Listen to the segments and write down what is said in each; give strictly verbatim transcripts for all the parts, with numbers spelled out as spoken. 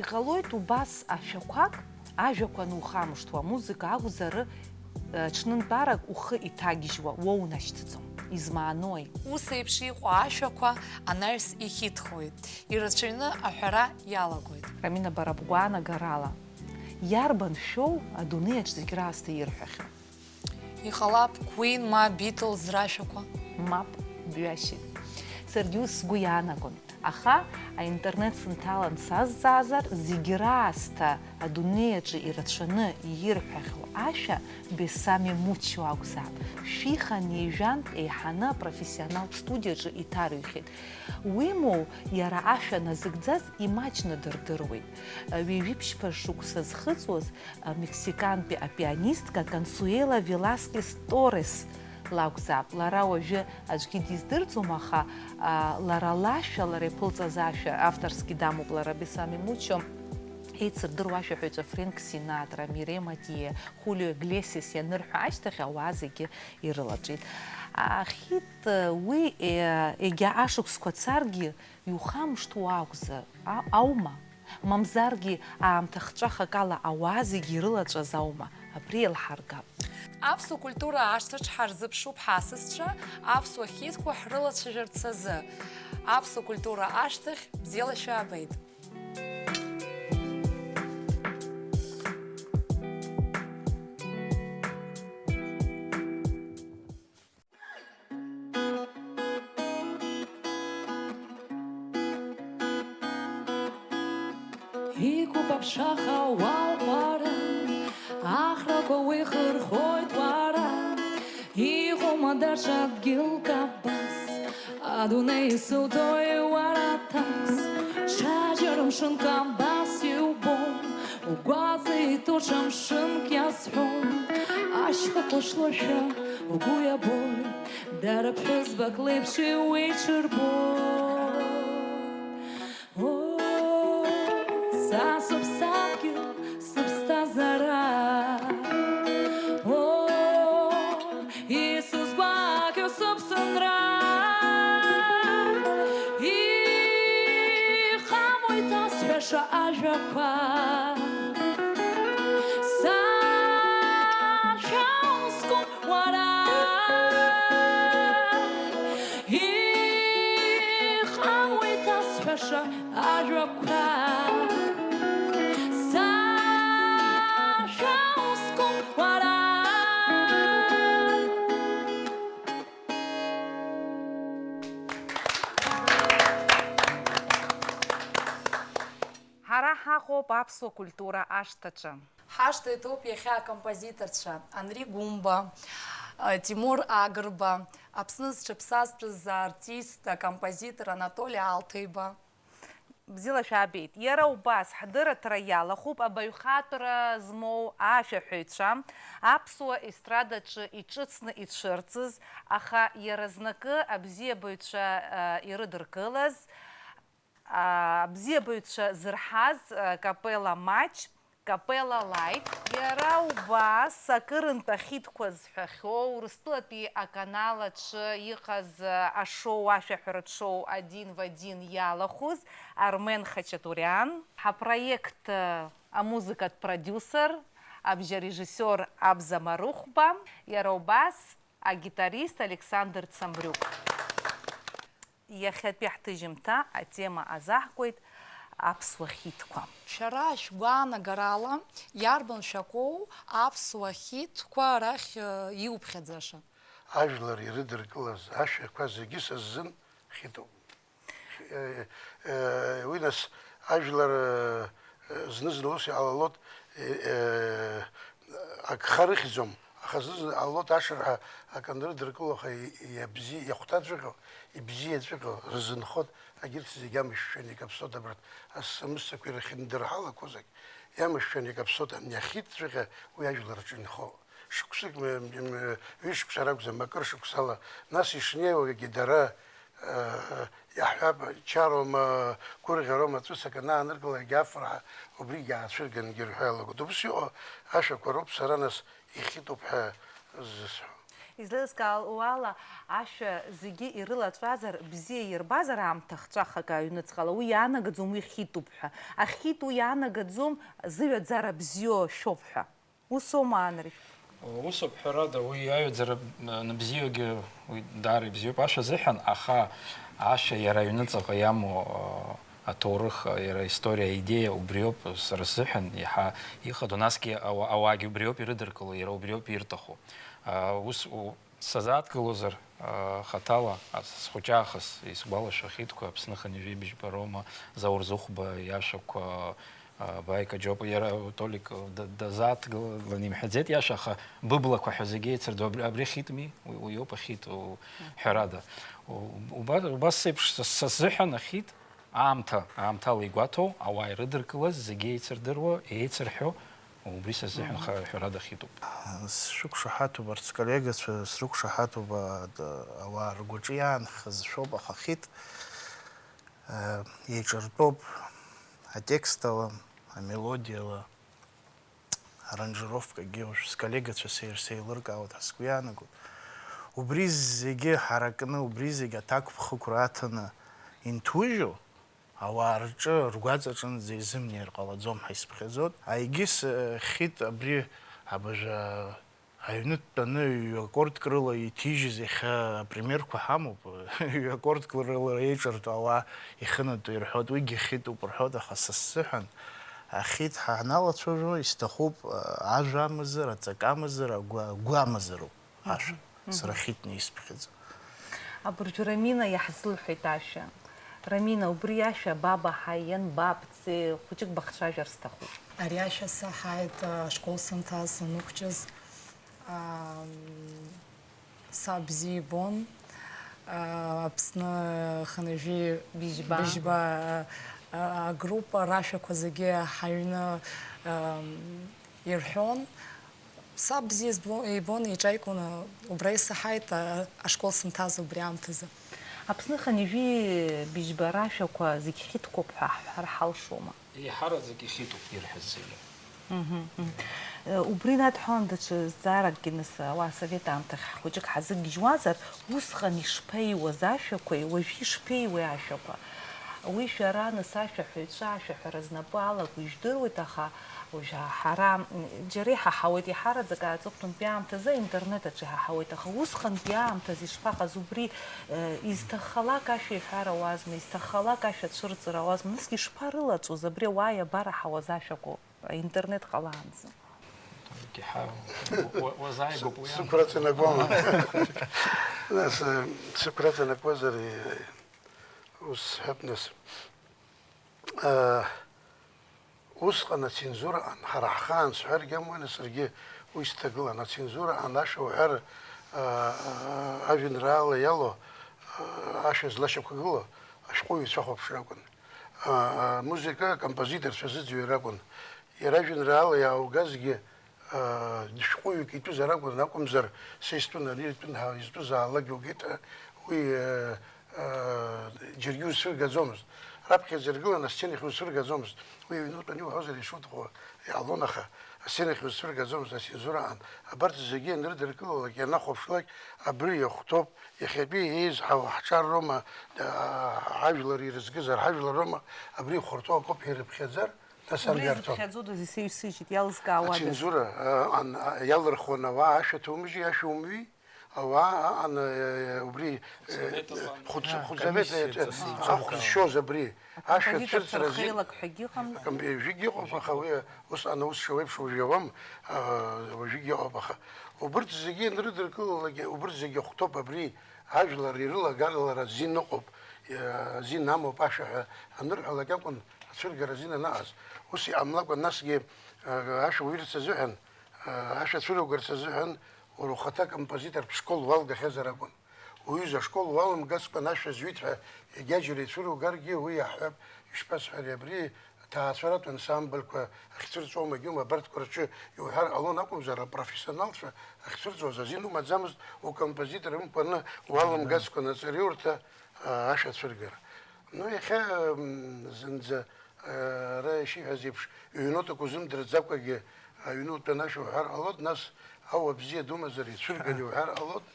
Ҟалоит убас ашәақәак, ажәақәа анухамышҭуа, амузыка акәзар, ҽнынтәарак ухы иҭагьежьуа, уоунашьҭӡом. Измаанои? Ус еиԥш иҟоу ашәақәа анаҩс ихьыдхоит, ирацәаҩны аҳәара иалагоит. Рамина, бара бгәаанагарала, иарбан шәоу адунеи аҿы зегь раасҭа ирҳәахьоу? Иҟалап, Queen ма Beatles рашәақәа. Мап, бҩашьеит. Саргьы ус сгәы иаанагон. Аха аинтернет сынҭалан сазҵаазар, зегь раасҭа адунеи аҿы ирацәаны ирҳәахьоу ашәа Бесами Муччо акәзаап. Шәи хынҩажәантә еиҳаны апрофессионалтә студиаҿы иҭарыҩхьеит. Уимоу, иара ашәа назыгӡаз имаҷны дырдыруеит. Ҩажәи ԥшьба шықәса зхыҵуаз амексикантәи апианистка Консуела Веласкес Торрес лакәзаап. Лара уажәы аӡәгьы диздырӡом, аха, а, лара лашәа, лара иԥылҵаз ашәа, авторски дамоуп лара, Бесами Муччо, еицырдыруа ашәаҳәаҩцәа Френк Синатра, Мире Матье, Хулио Иглесиас ианырҳәа ашьҭахь ауаа зегьы ирылаҵәеит. Ахьит, уи, е-, егьа ашықәсқәа царгьы, иухамышҭуа акәзар, а-, аума? Мамзаргьы аамҭа хҵәахак ала ауаа зегьы ирылаҵәаз аума? Абри еилҳаргап. Аԥсуа культура ашҭаҿ ҳарзыԥшуп ҳасасцәа аԥсуа хьыӡқәа ҳрылацәажәарц азы. Аԥсуа культура ашҭахь бзиала шәаабеит! Иқәуп аԥшаха уалҟәара, ахрақәа уи хырхоит уара. Иҟоума даҽа дгьылк абас, адунеи исуҭои уара аҭакс? Ҽаџьара мшынк абас иубом, угәаҵа итәоу ҽа мшынк иазҳәом. Ашьхақәа шлоушәа угәы иабоит, дара ԥҳәызбак леиԥш иуеиҽырбоит. О, са сыԥсадгьыл, сыԥсҭазаара. О, исызгәакьоу сыԥсынра. Ихамоу иҭасҳәаша ажәақәа. Сашәа узку уара, иҟам уи ҭасҳәаша ажәақәа. Сашәа узку уара. Ҳара ҳаҟоуп аԥсуа культура ашҭаҿы. Ҳашҭа иҭоуп иахьа акомпозиторцәа Анри Гәымба, Тимур Агрба, Аԥсны зҽаԥсазтәыз аартист, акомпозитор Анатоли Алҭеиба. Бзиала шәаабеит. Иара убас ҳдырраҭара иалахәуп абаҩхатәра змоу ашәаҳәаҩцәа, аԥсуа естрадаҿы иҿыцны ицәырҵыз, аха иаразнакы абзиабаҩцәа, а, ирыдыркылаз, а, абзиабаҩцәа зырҳаз, а, капелла маҷ, Капелла Лайт. Иара убас акырынтә ахьитқәа зҳәахьоу, Урыстәылатәи аканал аҿы иҟаз, а, ашоу, ашәаҳәаратә шоу «Один в один» иалахәыз Армен Хачатуриан. Ҳапроект, а, амузыкатә продиусер, абжьарежиссиор Абза Марыхәба. Иара убас агитарист Александр Цамбрюк. Иахьатәи ҳҭыжьымҭа атема азаҳкуеит аԥсуа хьыдқәа. Шәара шәгәаанагарала, иарбан шәакоу аԥсуа хьыдқәа рахь, э, иуԥхьаӡаша? Ажәлар ирыдыркылаз ашәақәа зегьы са сзын хьыдуп. Э, э, уи нас ажәлар, э, зны-зынла ус иҟалалоит, э, э, агха рыхьӡом, аха зны-зынла иҟалалоит ашырҳәа акы анрыдыркыло, аха и-, иабзи-, иахәҭаҵәҟьоу, ибзиаҵәҟьоу рзынхоит, агьырҭ зегь амышәшәан икаԥсоит абарҭ асса-мыссақәа ирахьындырҳалақәоз егь, иамышәшәан икаԥсоит, ани ахьыдҵәҟьа уи ажәлар рҿы инхо. Шықәсык, м-, м-, м-, ҩышықәса ракәӡам, акыр шықәсала, нас ишнеиуагьы дара, Иаҳҳәап, чароума, гәырӷьароума, ҵәыцак анааныркылак, афырҳа убригьы аацәыргангьы рҳәо иалагоит. Убас иҟоу ашәақәа роуп сара нас ихьытоуп ҳәа зысҳәо. Излеилыскаауа ала, ашәа зегьы ирылаҵәазар, бзиа ирбазар аамҭа хҵәахак аҩныҵҟала, уи иаанагаӡом уи хьитуп ҳәа. Ахьит уи иаанагаӡом зыҩаӡара бзиоу шәоуп ҳәа. Усоума, Анри? Усоуп, ҳәарада, уи аҩаӡара, м, анбзиоугьы, уи даара ибзиоуп ашәа азыҳәан, аха ашәа иара аҩныҵҟа иамоу, а, аҭоурых, а, иара аисториа аидеиа убриоуп сара сзыҳәан иаҳа ихадоу, насгьы ауа-, ауаагьы убриоуп ирыдыркыло, иара убриоуп ирҭаху. А, ус, у-, сазааҭгылозар, а, хаҭала, а, схәыҷаахыс исгәалашәахьеит, Аԥсны хынҩажәи быжьба роума, Заур Зыхәба иашәақәа, а, Баика Џьопа, иара Толик да-, дазааҭгылан имҳәаӡеит иашәа, аха быблақәа ҳәа зегьы еицырдо абри, абри хьитми, уи, уи ауп ахьит, у-, ҳәарада. У-, уба-, убас еиԥш са, са сзыҳәан ахьит, аамҭа, аамҭала игәаҭоу, ауаа ирыдыркылаз, зегьы еицырдыруа, еицырҳәо, убри са сзыҳәан ха-, ҳәарада хьитуп. Сшәықәшаҳаҭуп, арҭ сколлегацәа срықәшаҳаҭуп, а, д-, ауаа ргәаҿы иаанхаз шәоуп, аха хьит, а, еиҿартәоуп атекстала, амелодиала, аранжировкагьы, уажә сколлегацәа сеир-, сеилыркаауеит ҳәа сгәы иаанагоит. Убри зегьы ҳаракны, убри зегь аҭакԥхықәра аҭаны инҭужьу, ауаа рҿы, ргәаҵаҿынӡа изымнеир ҟалаӡом ҳәа исыԥхьаӡоит. Егьыс, э, хьит абри абажә, а, аҩны дтәаны ҩ-акордк рыла иҭижьыз иахьа апримерқәа ҳамоуп. Ҩ-акордк рыла еиҿыртәо ауаа ихынатәу ирҳәоит, уигьы хьитуп рҳәоит, аха са сзыҳәан ахьит ҳаналацәажәо исҭахуп, а, ажәа амазар, аҵак амазар, агәы, агәы амазароуп. Ашәа. Мгм. Сара хьитны исԥхьаӡо. Абыржә Рамина иаҳзылҳәеит ашәа. Рамина, убри ашәа бабаҳаи, ианбабҵеи, хәыҷык бахцәажәар сҭахуп. Ари ашәа саҳаит, а, ашкол санҭаз, санықәҿыз. Ам, са бзиа ибон. А, Аԥсны хынҩажәи быжьба, быжьба, а, а, агруппа рашәақәа зегьы ҳаҩны, ам, ирҳәон. Са бзиа збо-, ибон, еиҿаикуан, убра исаҳаит, а, ашкол санҭаз убри аамҭазы. Аԥсны хынҩажәи быжьба рашәақәа зегь хьытқәоуп ҳәа ҳҳәар ҳалшома? Еиҳараӡак ихьытуп ирҳәаз зегьы. Мгм, мгм. Э, убри надҳәалан даҽа зҵааракгьы, нас, ауаа асовет аамҭахь ҳхәыҷык ҳазыгьежьуазар, усҟан ишԥеиуаз ашәақәеи уажәы ишԥеиуеи ашәақәа? Уи шәара, нас, ашәаҳәаҩцәа ашәаҳәара знапы алаку ижәдыруеит, аха уажә ҳара, м, џьара иҳаҳауеит, иҳараӡак аҵыхәтәантәи аамҭазы аинтернет аҿы иҳаҳауеит, аха усҟантәи аамҭазы ишԥаҟаз убри, э, изҭаххалак ашәа иҳәар ауазма, изҭаххалак ашәа цәырҵыр ауазма, насгьы ишԥарылаҵәоз абри ауаа иабараҳауаз ашәақәоу аинтернет ҟалаанӡа? Иҳа-, уа-, уа-, уазааигәоуп уи аамҭа. Сықәра ҵанакуама? Нас, э, сықәра ҵанакуазар, э, ус сҳәап, нас. Э, усҟан ацензураҟан, ҳара ҳхаан сҳәаргьы амуеи, нас саргьы уи сҭагылан, ацензураҟан ашәа уҳәар, э, э, ажәеинраала иалоу, э, ашәа злашьақәгылоу ашәҟәыҩҩцәа ахәаԥшра акәын. Э, э, музыка композиторцәа зыӡырҩра акәын. Иара ажәеинраала иааугазгьы, аа, шәҟәыҩҩык итәызар акәын, акәымзар, са истәын, ани итәын ҳәа изтәызаалак иугеит, уи, аа, аа, џьаргьы узцәыргаӡомызт. Раԥхьаӡа иргыланы асценахь узцәыргаӡомызт. Уи аҩнутә ани уҳәозар ишуҭаху иҟалон, аха асценахь узцәыргаӡомызт ацензураҟан. Абарҭ зегьы ианрыдыркылалак, ианахәаԥшлак, абри иахәҭоуп, иахьатәи еизҳау ҳҿар роума, аа, ажәлар ирызкызар, ҳажәлар роума, абри ихәарҭоу акоуп ҳәа ирыԥхьаӡар, Нас убри анбиарҭо? Изыԥхьаӡодаз исеҩсыжьит, иалызкаауадаз? Ацензура, а, ан-, а, иалырхуан ауаа ашәа ҭоумыжьи, ашәа умыҩи, ауаа аҟан, э, убри, э, Совет аҟан. Хәыц-, А, хәыцавет, комиссиа э, ҵас еиҿыркаауан. Ахә зшьоз абри, ашәа Акомпозиторцәа цәырҵра азин. Рхеилак ҳәагьы ыҟамзи? Аком-, э, жәигьы ыҟоуп, аха уи, э, усҟан аус шауеиԥш уажә иауам, а, уажәыгьы ыҟоуп, аха убырҭ зегьы ианрыдыркылалак, убырҭ зегьы ахәҭоуп абри, ажәлар ирылагалара азин ыҟоуп, э, азин амоуп ашәа ҳәа анырҳәалак акәын, ацәыргара азин анаҟаз. Ус иҟамлакәа, насгьы, э, ашәа уирц азыҳәан, э, ашәа цәыругарц азыҳәан, уара ухаҭа композитортә школ уалгахьазар акәын. Уҩыза ашкол уалымгацкәан ашәа зҩит ҳәа егьаџьара ицәыругаргьы, уи иаҳҳәап, ишԥасҳәари, абри аҭаацәаратә ансамбльқәа ахьцәырҵуа умагьума, абарҭқәа рҿы иуҳәар ҟалон акәымзар, апрофессионалцәа ахьцәырҵуаз азин умаӡамызт, укомпозитор ымкәаны уалымгацкәан аҵараиурҭа, а, ашәа ацәыргара. Ну, иахьа, м, зынӡа, а, ара ишиҳәаз еиԥш, ҩнотак узымдырӡакәагьы, аҩнутәи анашәа уҳәар ҟалоит, нас, Ауа бзиа думазар ицәырган иуҳәар ҟалоит.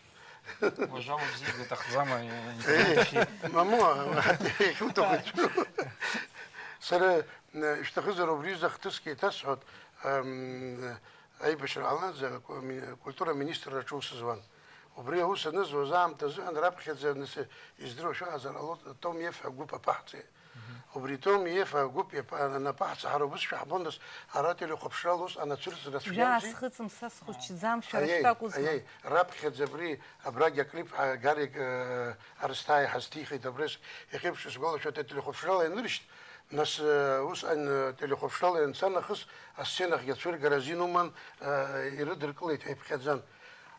Уажәы ауа бзиа иҭахӡам, интернет ахь. Мамоу, иахьуҭаху ицәырго. Сара ишәҭахызар убри аҩыза ахҭысгьы еиҭасҳәоит, аибашьра ҟалаанӡа акультура аминистрраҿы аус зуан. Убри аус анызуаз аамҭазыҳәан раԥхьаӡа нас издыруа шәаҟазар ҟалоит, Том Еф ҳәа гәыԥ аԥаҳҵеит. Убри Том Ефа агәыԥ ианаԥаҳҵа ҳара убыс шәаҳбондаз, ара телехәаԥшрала усҟан ацәырҵра цәгьамзи. Жәаа, схыҵым, са схәыҷӡам, шәара шәтәакәызма? Аиеи, раԥхьаӡа абри, абрагь аклип Гарик Арсҭаа иҳазҭихит, абрыс иахьеиԥш исгәалашәоит, ателехәаԥшрала ианыршьҭ, нас усҟан телехәаԥшрала ианца нахыс асценахьгьы ацәыргара азин уман, ирыдыркылеит ҳәа иԥхьаӡан.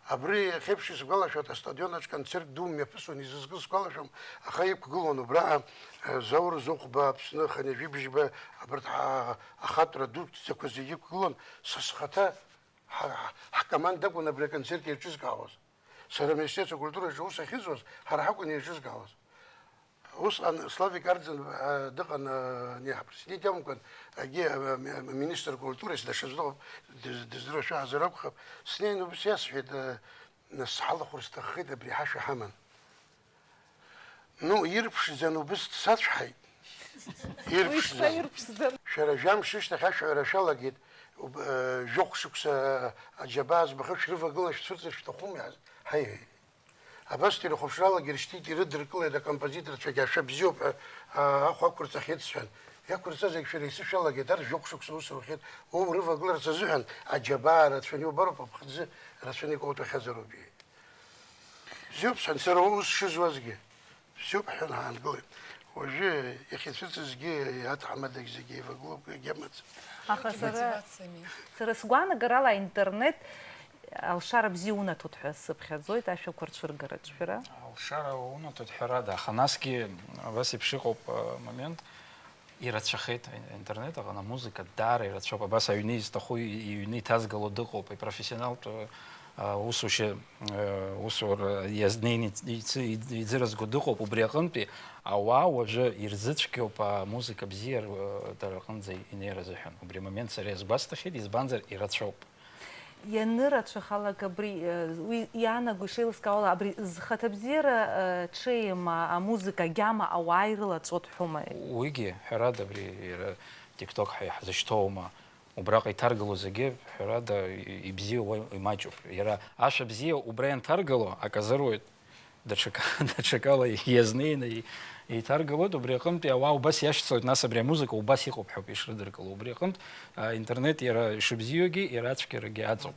Абри иахьеиԥш исгәалашәоит, астадион аҿы концерт ду мҩаԥысуан, изызкыз сгәалашәом, аха иқәгылон убраҟа, э, Заур Зыхәба, Аԥсны хынҩажәи бжьба, абарҭ ҳа-, ахатәра дуӡӡақәа зегьы иқәгылон, са схаҭа ҳа-, ҳа-, ҳкоманда акәын абри аконцерт еиҿызкаауаз. Сара Министерство культураҿы аус ахьызуаз, ҳара ҳакәын еиҿызкаауаз. Усҟан Славик Арӡынба дыҟан, ани ҳапрезидент иакәымкәан, егьи аминистр культурас даҽаӡә дыҟоуп, дыздыруа шәаҳзар акәхап. Снеин убас иасҳәеит, нас ҳалахәыр сҭаххеит, абри ҳашәа ҳаман. Ну, ирԥшӡан убыс дсацәҳаит. Ирԥшӡан. Шәара жәамш рышьҭахь ашәаҳәара шәалагеит, жәохә шықәса аџьабаа збахьоу шәрывагылан шәцәырҵыр шәҭахуми? Ҳаи, ҳаи. Абас телехәаԥшралагьы ирышьҭит, ирыдыркылеит акомпозиторцәагьы ашәа бзиоуп ҳәа, аа, ахә ақәырҵахьеит сҳәан. Иақәырҵаз зегь шәара исышәалагеит, арҭ жәохә шықәса ус рухьеит, уоу рывагыларц азыҳәан аџьабаа рацәаны иубароуп, аԥхӡы рацәаны икоуҭәахьазароуп, иҳәеит. Бзиоуп сҳәан, сара уа ус шызуазгьы. Бзиоуп ҳҳәан ҳаангылеит. Уажәы иахьацәыҵызгьы аҭаҳмадагь зегьы еивагылоуп, егьамаӡам. Аха сара, сара сгәаанагарала аинтернет алшара бзиа унаҭоит ҳәа сыԥхьаӡоит ашәақәа рцәыргараҿ, шәара? Алшара унаҭоит, ҳәарада, аха насгьы абас еиԥш иҟоуп, а, момент, ирацәахеит, а, интернет аҟны амузыка даара ирацәоуп, абас аҩны изҭаху и-, иҩны иҭазгало дыҟоуп, ипрофессионалтә, а, усушьа, а, усура иазнеины иц-, иц-, иӡыразго дыҟоуп, убри аҟынтәи ауаа уажәы ирзыцәгьоуп амузыка бзиа, а, дара рҟынӡа инеира азыҳәан. Убри амомент сара иазгәасҭахьеит, избанзар, ирацәоуп. Ианырацәахалак абри, э, уи иаанаго ишеилыскаауала, абри зхаҭабзиара, э, ҽеим, а, амузыка агьама ауаа ирылаҵәо дҳәома? Уигьы, ҳәарада, абри иара TikTok ҳа иаҳзышьҭоума, убраҟа иҭаргыло зегьы, ҳәарада, и-, ибзиоу уа имаҷуп. Иара ашәа бзиа убра ианҭаргыло, аказыруеит. Даҽак-, даҽакала иазнеины и-, еиҭаргалоит, убри аҟынтәи ауаа убас иашьцылоит, нас абри амузыка убас иҟоуп ҳәа ауп ишрыдыркыло. Убри аҟынтә, а, интернет иара ишыбзиоугьы, иара ацәгьарагьы аҵоуп.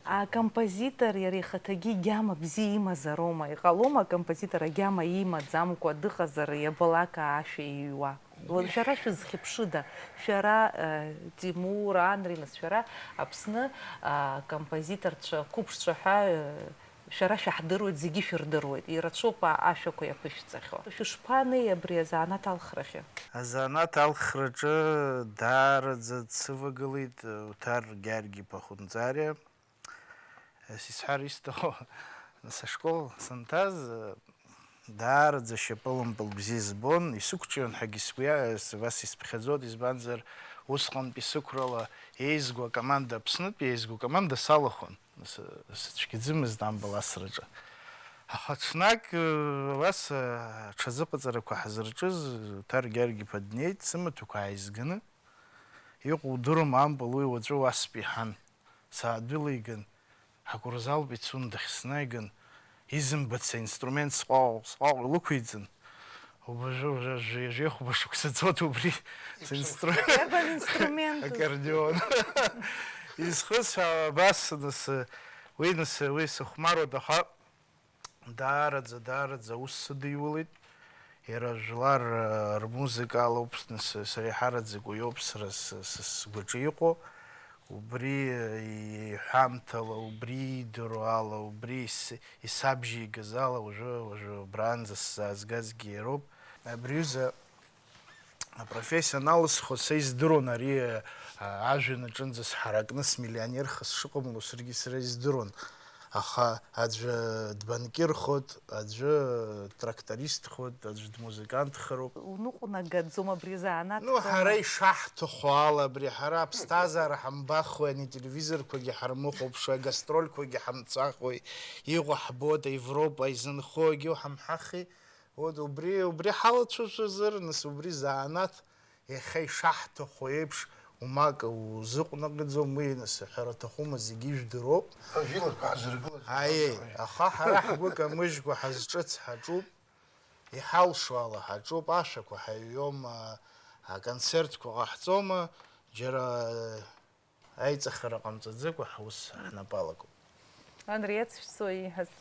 Акомпозитор иара ихаҭагьы гьама бзиа имазароума? Иҟалома акомпозитор агьама имаӡамкәа дыҟазар, иабалак ашәа иҩуа? Уажә шәара шәызхьыԥшыда? Шәара, э, Тимур, Анри, нас шәара Аԥсны, а, композиторцәа қәыԥшцәа ҳәа, э, Шәара шәаҳдыруеит, зегьы шәырдыруеит, ирацәоуп а-, ашәақәа иаԥышәҵахьоу. Шәышԥанеи абри азанааҭ алхрахьы? Азанааҭ алхраҿы даараӡа дсывагылеит Уҭар Гьаргь-иԥа Хәынҵариа. Исҳәар исҭаху, сашкол санҭаз, даараӡа шьапылампыл бзиа збон, исықәҿион ҳәагьы сгәы иа-, с-, абас исԥхьаӡоит, избанзар, усҟантәи сықәрала еизго акоманда, Аԥснытәи еизго акоманда салахәын. Сы-, сыцәгьаӡымызт ампыл асраҿы. Аха ҽнак, э, абас, э, аҽазыҟаҵарақәа ҳазырҿыз, Ҭар Гьаргь-иԥа днеит, сымаҭәақәа ааизганы, иҟоу удыруама ампыл, уи уаҵәы уасп иҳәан, саадәылиган, акурзалтә ицун дахьснаиган, изымбац аинструмент сҟәаҟә-, сҟәаҟә илықәиҵан, Уажәы, уажәы, уажәы, ҩажәи хәба шықәса ҵуеит убри. Синстру-, Иарбан инструментыз? Аккордеон. Изхысҳәаауа абас, нас, уи, нас, уи сыхәмаруеит, аха даараӡа, даараӡа аус сыдиулеит. Иара жәлар, э, рмузыкала ауп, нас, сара иҳараӡак уиоуп сара с-, с-, сгәаҿы иҟоу. Убри иҳәамҭала, убри идыруала, убри ис-, исабжьеигаз ала уажәы, уажәы абраанӡа сзаазгазгьы иароуп. Абри аҩыза апрофессиа аналысхуа са издыруан ари, а, ажәҩан аҿынӡа сҳаракны смиллионерха сшыҟамло саргьы сара издыруан. Аха аӡәы дбанкирхоит, аӡәы трактористхоит, аӡәы дмузыкантхароуп. Уныҟәнагаӡом абри азанааҭ. Ну, ҳара ишаҳҭаху ала абри ҳара аԥсҭазаара ҳамбахуеи, ани телевизорқәагьы ҳармыхәаԥшуеи, агастрольқәагьы ҳамцахуеи, иҟоу ҳбоит, Европа изынхогьы ҳамҳахи. Вот убри, убри ҳалацәажәозар, нас убри занааҭ иахьа ишаҳҭаху еиԥш, умак узыҟәнагаӡом, уи, нас, ҳәара аҭахума, зегьы ижәдыруоуп. Авилақәа ҳазыргылаз Аиеи, ҳәа. Аха ҳара ҳгәы камыжькәа ҳазҿыц ҳаҿуп, иҳалшо ала ҳаҿуп, ашәақәа ҳаҩуама, аконцертқәа ҟаҳҵома, џьара аиҵахара ҟамҵаӡакәа ҳус ҳнапы алакуп. Анри иацшәҵо ииҳәаз,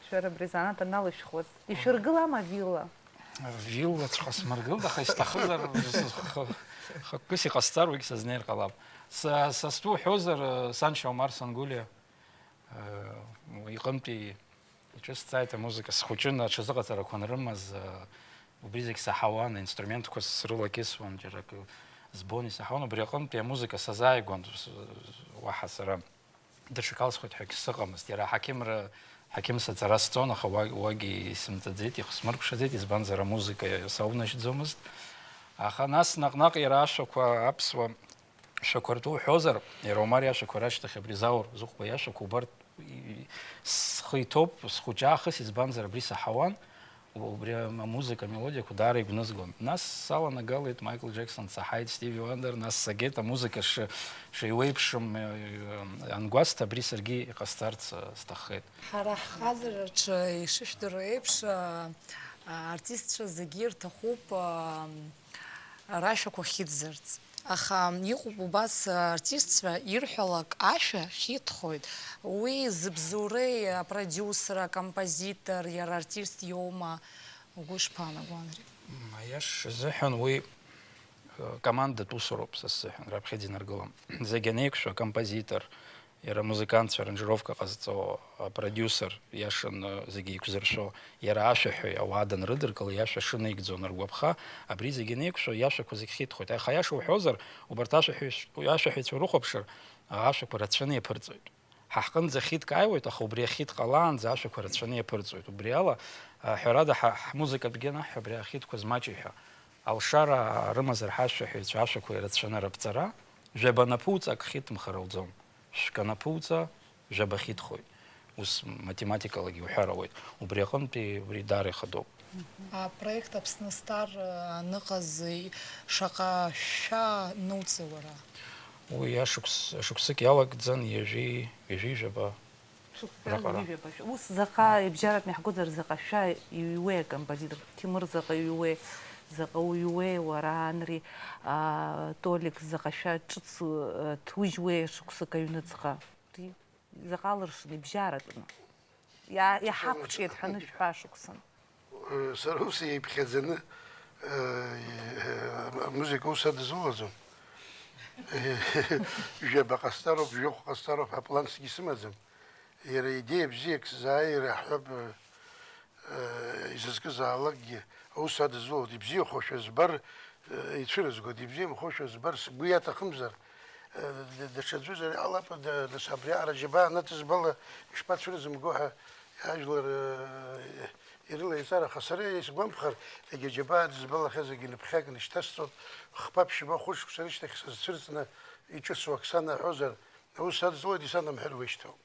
шәара абри азанааҭ аналышәхуаз, ишәыргылама авилла? Виллаҵәҟьа смыргылт, аха исҭахызар, х-, х-, хықәкыс иҟасҵар, уигь сызнеир ҟалап. Са, са стәы уҳәозар, саншьа Омар Сангулиа, э, иҟынтәи иҿысҵааит амузыка. Схәыҷын, аҽазыҟаҵарақәа анрымаз, э, убри зегь саҳауан, аинструментқәа срылакьысуан, џьара акы збон, исаҳауан. Убри аҟынтәи амузыка сазааигәан, с-, уаҳа сара даҽакала схәыҷ ҳәагь сыҟамызт. Иара аҳақьымра, ҳақьымс аҵара сҵон, аха уа-, уагьы исымҵаӡеит, ихсмыркәшаӡеит, избанзар, амузыка саунажьӡомызт. Аха нас наҟ-наҟ иара ашәақәа, аԥсуа шәақәа ртәы уҳәозар, иара Омар иашәақәа рашьҭахь абри Заур Зыхәба иашәақәа убарҭ и-, схы иҭоуп, схәыҷы аахыс, избанзар, абри саҳауан. Убри амузыка амелодиақәа даара игәнызгон. Нас саланагалеит Майкл Џьексон, саҳаит Стиви Уандер, нас сагеит амузыка ш-, шеиуеиԥшым, э, ангәасҭа, абри саргьы иҟасҵарц, э, сҭаххеит. Ҳара ҳхаҵараҿы ишышәдыруа еиԥш, а, а, артистцәа зегьы ирҭахуп, а, рашәақәа хьыӡзарц. Аха иҟоуп убас артистцәа ирҳәалак ашәа хьыдхоит. Уи зыбзоуреи, апродиусер, акомпозитор, иара артист иоума? Угәы ишԥаанаго, Анри? М, аиаша азыҳәан уи, э, командатә усуроуп са сзыҳәан, раԥхьаӡа инаргылом. Зегь анеиқәшәо, акомпозитор, иара амузыкантцәа аранжировка ҟазҵо, апродиусер, иашаны зегьы еиқәзыршәо, иара ашәаҳәаҩ ауаа данрыдыркыла, иашәа шынаигӡо аныргәаԥха, абри зегьы анеиқәшәо, иашәақәа зегь хьыдхоит. Аха аиаша уҳәозар, убарҭ ашәаҳәаҩ-, ашәаҳәаҩцәа урыхәаԥшыр, ашәақәа рацәаны иаԥырҵоит. Ҳа ҳҟынӡа хьыдк ааиуеит, аха убри ахьыдк ҟалаанӡа ашәақәа рацәаны иаԥырҵоит. Убри ала, а, ҳәарада, ҳа, ҳмузыкатәгьы анаҳҳәа, абри ахьыдқәа змаҷу ҳәа. Алшара рымазар ҳашәаҳәаҩцәа ашәақәа ирацәаны раԥҵара, жәаба анаԥуҵа ак хьыдымхар ауӡом. Шәкы анаԥуҵа, жәаба хьыдхоит. Ус математикалагьы уҳәар ауеит. Убри аҟынтәи убри даара ихадоуп. Апроект Аԥсны Стар аныҟаз шаҟа шәа нуҵеи уара? Уи ашықәс, шықәсык иалагӡан ҩажәи, ҩажәи жәаба. Шықәсқәа раҟара. Ҩажәи жәаба. Ус заҟа ибжьаратәны иаҳгозар, заҟа шәа иҩуеи акомпозитор? Ҭемыр заҟа иҩуеи, заҟа уҩуеи уара, Анри, а, Толик, заҟа шәа ҿыц, а, ҭужьуеи шықәсык аҩныҵҟа? Заҟа алыршан ибжьаратәны? Иа-, иаҳақәҿиеит ҳәа анышәҳәа шықәсан. Сара ус еиԥхьаӡаны, э, амузыка ус адызулаӡом. Жәаба ҟасҵароуп, жәохә ҟасҵароуп ҳәа плансгьы сымаӡам. Иара идеиа бзиак сзааир ҳҳәап, э, изызкызаалакгьы аус адызулоит. Ибзиахошәа збар, э, ицәырызгоит, ибзиамхошәа збар, сгәы иаҭахымзар, э, д-, даҽаӡәызар иҟалап, д-, даҽа абриаҟара џьабаа анадызбала ишԥацәырызымго ҳәа ажәлар, э, ирылаиҵар, аха сара исгәамԥхар, егьа џьабаа дызбалахьазаргьы ныԥхьакны ишьҭасҵоит, хԥа-ԥшьба хәышықәса рышьҭахь сызцәырҵны иҿысуа ак санаҳәозар, аус адызулоит, исанамҳәыр уеишьҭоуп.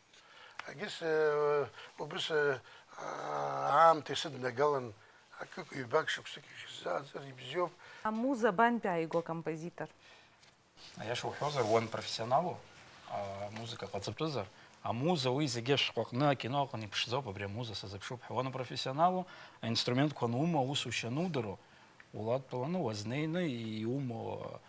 Агьыс, э, убыс, э, аамҭа исыднагалан, акык-ҩбак шықәсык иахьысзааӡар ибзиоуп. Амуза абантәи ааигәа акомпозитор? Аиаша уҳәозар, уанпрофессионалу, амузыка ҟаҵатәызар, амуза уи зегьы ашәҟәы аҟны, акино аҟны иԥшӡоуп, абри амуза сазыԥшуп ҳәа. Уанпрофессионалу, аинструментқәа анума, аусушьа анудыруа, улатәаланы уазнеины иумоу,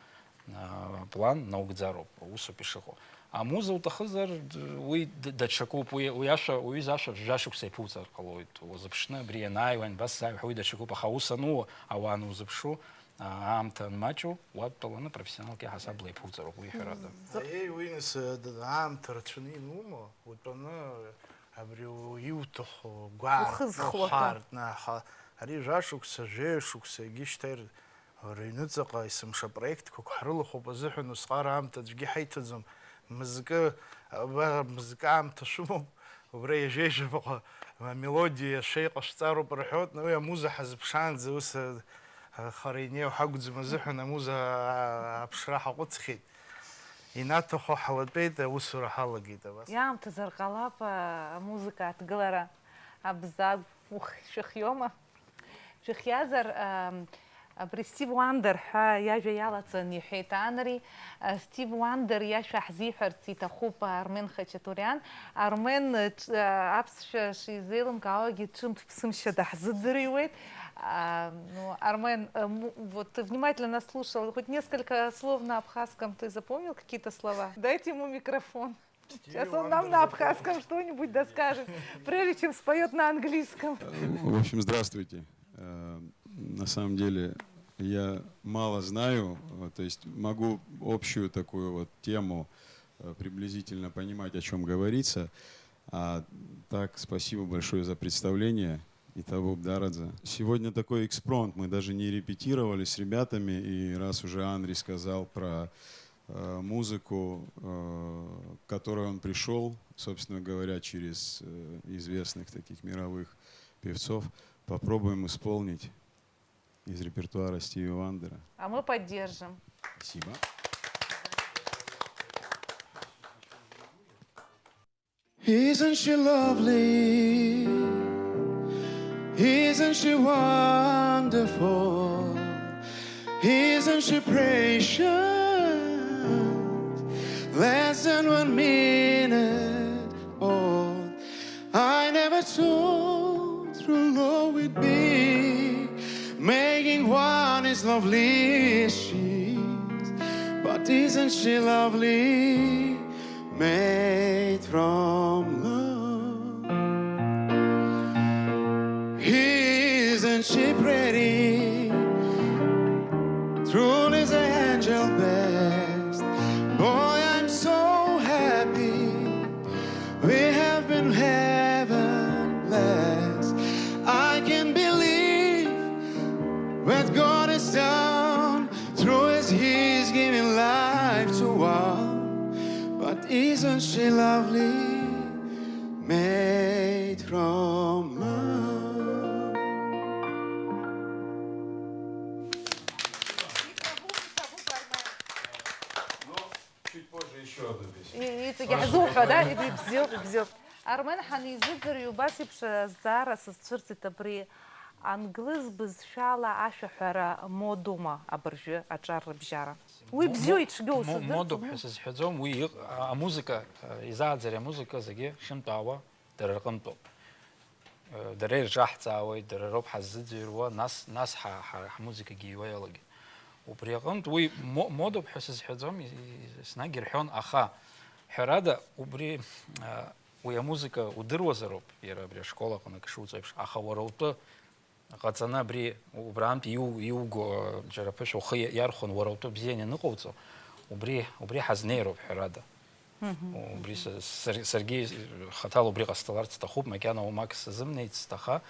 а, план наугӡароуп, усоуп ишыҟоу. Амуза уҭахызар, д-, уи д-, даҽакуп, уи, уи ашәа, уаҩыза ашәа жәа шықәса иԥуҵар ҟалоит, уазыԥшны абри ианааиуа, ианбасзааиуа ҳәа, уи даҽакуп, аха аус ану, ауаа анузыԥшу, а, аамҭа анмаҷу, уадтәаланы профессионалк иаҳасабала иԥуҵароуп, уи ҳәарада. Аиеи, уи нас, д-, аамҭа рацәаны ианумо, утәаны абри у-, иуҭаху гәаартны, ухызхуа ҳәа. Ухаартны, аха ари жәашықәса, жәаҩа шықәса, егьи шьҭа ир-, рыҩныҵаҟа есымша проектқәак ҳрылахәуп азыҳәан усҟар аамҭа аӡәгьы ҳаиҭаӡом. Мызкы, абар, мызкы аамҭа шәымоуп, Убра ҩажәеи жәабаҟа амелодиа шеиҟашәҵароуп рҳәоит, уи амуза ҳазыԥшаанӡа ус, а, хара инеиуа ҳакәӡам азыҳәан амуза, а, аԥшра ҳаҟәыҵхьеит. Инаҭаху ҳалатәеит, аусура ҳалагеит абас. Иаамҭазар ҟалап, а, амузыка аҭгылара, Абзагә, ухь шәыхиоума? Шәыхиазар, ам, абри Стив Уандер ҳәа иажәа иалаҵан иҳәеит Анри. А, Стив Уандер иашәа ҳзиҳәарц иҭахуп Армен Хачатуриан. Армен, э, ҿ-, э, аԥсшәа шизеилымкаауагьы ҿымҭ-ԥсымшьа даҳзыӡырҩуеит. А, ну, Армен, э, му-, вот ты внимательно нас слушал, хоть несколько слов на абхазском ты запомнил, какие-то слова? Дайте ему микрофон. Сейчас он нам на абхазском что-нибудь доскажет, прежде чем споёт на английском. В общем, здравствуйте. Э, на самом деле, я мало знаю, э, то есть могу общую такую вот тему, э, приблизительно понимать, о чём говорится. А так, спасибо большое за представление. Итабуп дараӡа. Сегодня такой экспромт, мы даже не репетировали с ребятами, и раз уже Анри сказал про, э, музыку, э, к которой он пришёл, собственно говоря, через, э, известных таких мировых певцов, попробуем исполнить из репертуара Стиви Вандера. А мы поддержим. Спасибо. Isn't she lovely? Isn't she wonderful? Isn't she precious? Less than one minute old. I never thought true love would be making one as lovely as she is. But isn't she lovely? Made from love. Isn't she pretty? Truly the angel best. Boy, I'm so happy. We have been heaven blessed. I can believe what God has done through his, his giving life to all. But isn't she lovely? Made from love. Ну, чуть позже ещё одну песню. И, и, иҵегь ҳзуҳәо, да? Ибзиоуп, ибзиоуп. Армен, ҳанизыӡырҩ, убас еиԥш азҵаара сызцәырҵит абри. Англыз бызшәала ашәаҳәара модума абыржәы аҿар рыбжьара? Уи бзиоу ицәгьоу сыздырӡом. Модуп ҳәа сызҳәаӡом, уи иҟ-, а-, амузыка, а, изааӡари амузыка зегьы хьынтәаауа дара рҟынтәоуп. Э, дара ирҿаҳҵаауеит, дара роуп ҳаззыӡырҩуа, нас, нас ҳа-, ҳа-, ҳмузыкагьы иуа иалагеит. Убри аҟынтә уи мо-, модуп ҳәа сызҳәаӡом, и-, и-, еснагь ирҳәон, аха, ҳәарада, убри, а, уи амузыка удыруазароуп, иара абри ашкол аҟны акы шуҵо еиԥш, аха уара утәы ҟаҵаны абри убраантә иу-, иуго, џьара ԥышәа ухы иа-, иархәаны уара утәы бзианы ианыҟауҵо, убри, убри ҳазнеироуп, ҳәарада. Мгм. Убри са-, сар-, саргьы хаҭала убри ҟасҵаларц сҭахуп, макьана уамак сазымнеит сҭаха,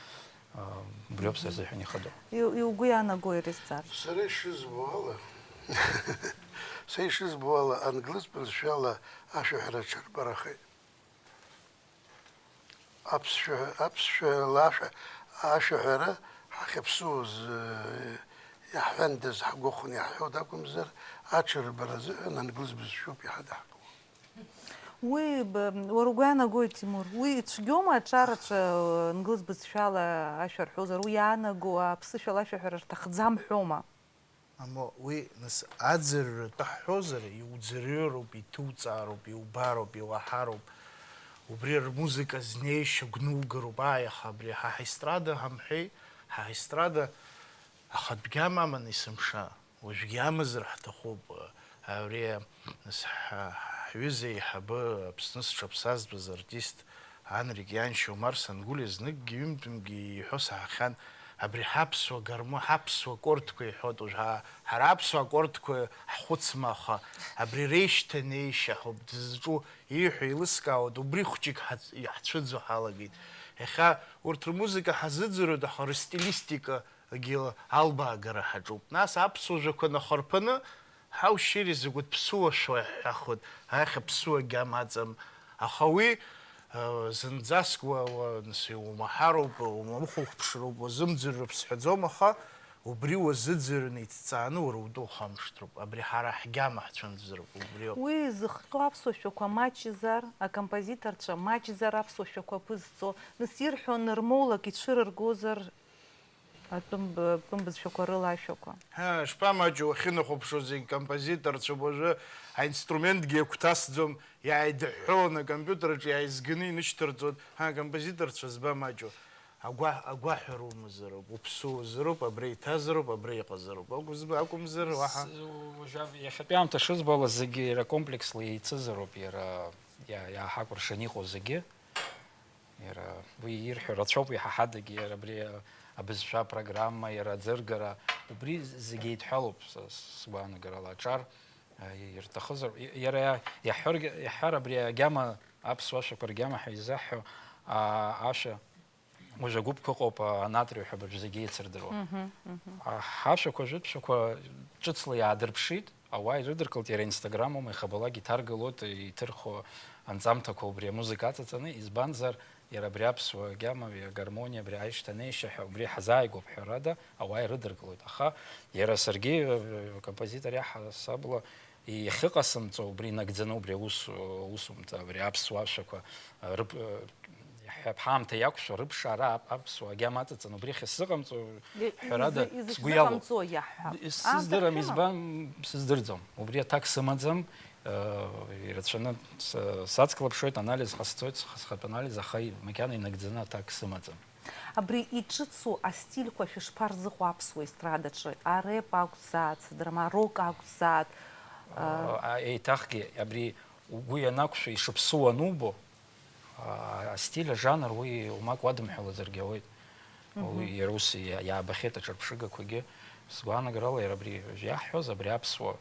а, убриоуп сара сзыҳәан ихадоу. Иу-, иугәы иаанагои ари зҵаара? Сара ишызбо ала, сара ишызбо ала, англыз бызшәала ашәаҳәара аҽарбарахеит. Аԥсшәа, аԥсшәала ашәа, ашәаҳәара ҳахьыԥсуаз, э, иаҳҳәандаз, ҳгәахәын иаҳҳәоит акәымзар, аҽырбара азыҳәан англыз бызшәоуп иҳадаҳкуа. Уи, б-, уара угәы иаанагои, Тимур? Уи ицәгьоума аҿар аҿы, э, англыз бызшәала ашәа рҳәозар, уи иаанаго аԥсышәала ашәаҳәара рҭахӡам ҳәоума? Аму, уи, нас, аӡырҩратәы ҳҳәозар, иуӡырҩыроуп, иҭуҵаароуп, иубароуп, иуаҳароуп. Убри рмузыка знеишьа гәнугароуп. Ааи, аха абри ҳа ҳаестрада ҳамҳәеи, ҳа ҳаестрада ахатәгьы амаман есымша, уажәгьы амазар ҳҭахуп. Абри, нас, ҳа-, ҳҩыза еиҳабы Аԥсны зҽаԥсазтәыз артист Анрик ианшьа Омар Сангулиа зныкгьы ҩынтәымкгьы иҳәо саҳахьан, абри ҳаԥсуа гарму-, ҳаԥсуа аккордқәа иҳәоит уажә, ҳа-, ҳара аԥсуа аккордқәа ҳхәыцма, аха абри реишьҭанеишьа ҳәоуп дызҿу, ииҳәо еилыскаауеит, убри хәҷык ҳац-, иаҳцәыӡуа ҳалагеит. Иахьа урҭ рмузыка ҳазыӡырҩуеит, аха рыстилистикагьы албаагара ҳаҿуп. Нас аԥсуа жәақәа нахырԥаны, ҳаушьыри закәытә ԥсуа шәоу иаҳҳәахуеит, аиаха ԥсуа агьама аҵам. Аха уи, Зынӡаск уа, уа, нас, иумаҳароуп, умахәыхәԥшроуп, уазымӡырроуп сҳәаӡом, аха убри уазыӡырҩны иҭҵааны уара утәы ухамышҭроуп. Абри ҳара ҳгьама ҳцәымӡыроуп, убриоуп. Уи зыхҟьо аԥсуа шәақәа маҷзар, акомпозиторцәа маҷзар аԥсуа шәақәа ԥызҵо, нас ирҳәо нырмоулак ицәырыргозар, атәым б-, атәым бызшәақәа рыла ашәақәа. Ҳа, шԥамаҷу, уахьынахәаԥшуа зегь композиторцәоуп, уажәы аинструментгьы агәҭасӡом, иааидыҳәҳәаланы акомпиутер аҿы иааизганы инышьҭарҵоит. Ҳа, акомпозиторцәа збамаҷу? Агәаҳ-, агәаҳәара умазароуп, уԥсы уазароуп, абра иҭазароуп, абра иҟазароуп. Акәызма, акәымзар, уаҳа? С-, уажәы иахьатәи аамҭа шызбалаз зегьы иара комплексла еицызароуп, иара иа-, иааҳакәыршан иҟоу зегьы. Иара уи ирҳәо рацәоуп, иҳаҳадагьы, иара абри абызшәа апрограмма, иара аӡыргара, убри зегьы еидҳәалоуп, са сгәаанагарала, аҿар, а, ирҭахызар, и-, иара иа-, иаҳҳәаргьы, иаҳҳәар, абри агьама, аԥсуа ашәақәа ргьама ҳәа изаҳҳәо, а, ашәа, уажә агәыԥқәа ыҟоуп, а, анаатра ҳәа абыржә зегьы еицырдыруа. Мгм, мгм. А, ҳашәақәа, жәытә шәақәа ҿыцла иаадырԥшит. Ауаа ирыдыркылт, иара Инстаграм аума, иахьабалак иҭаргалоит, иҭырхуа анҵамҭақәа убри амузыка аҵаҵаны, избанзар, иара абри аԥсуа гьама, агармониа, абри аишьҭанеишьа ҳәа убри ҳазааигәоуп, ҳәарада, ауаа ирыдыркылоит. Аха иара саргьы, э, композитор иаҳасабала иахьыҟасымҵо, убри инагӡаны убри аус, усумҭа, абри аԥсуа ашәақәа, э, рып-, э, иаҳҳәап, ҳаамҭа иақәшәо рыԥшаара ап-, аԥсуа агьама аҵаҵаны убри ахьысзыҟамҵо, Ҳәарада, изы-, сгәы иалоуп. Изыҟамҵо иаҳҳәап. Ис-, сыздырам, аамҭа хьыма? Избан, сыздырӡом. Убри аҭак сымаӡам, э, ирацәаны с-, сацклаԥшуеит, анализ ҟасҵоит, сх-, схатә анализ, аха и-, макьана инагӡаны аҭак сымаӡам. Абри иҿыцу астильқәа шәышԥарзыҟоу аԥсуа естрадаҿы? Ареп акәзааит, сыдрама, арок акәзааит? Э, а, еиҭахгьы, абри угәы ианақәшәо, ишыԥсыу анубо, а, астиль, ажанр уи умак уадымҳәалазаргьы ауеит. Мгм. Уи иара ус иа-, иаабахьеит аҿырԥшыгақәагьы. Сгәаанагарала, иара абри иаҳҳәоз, абри аԥсуа,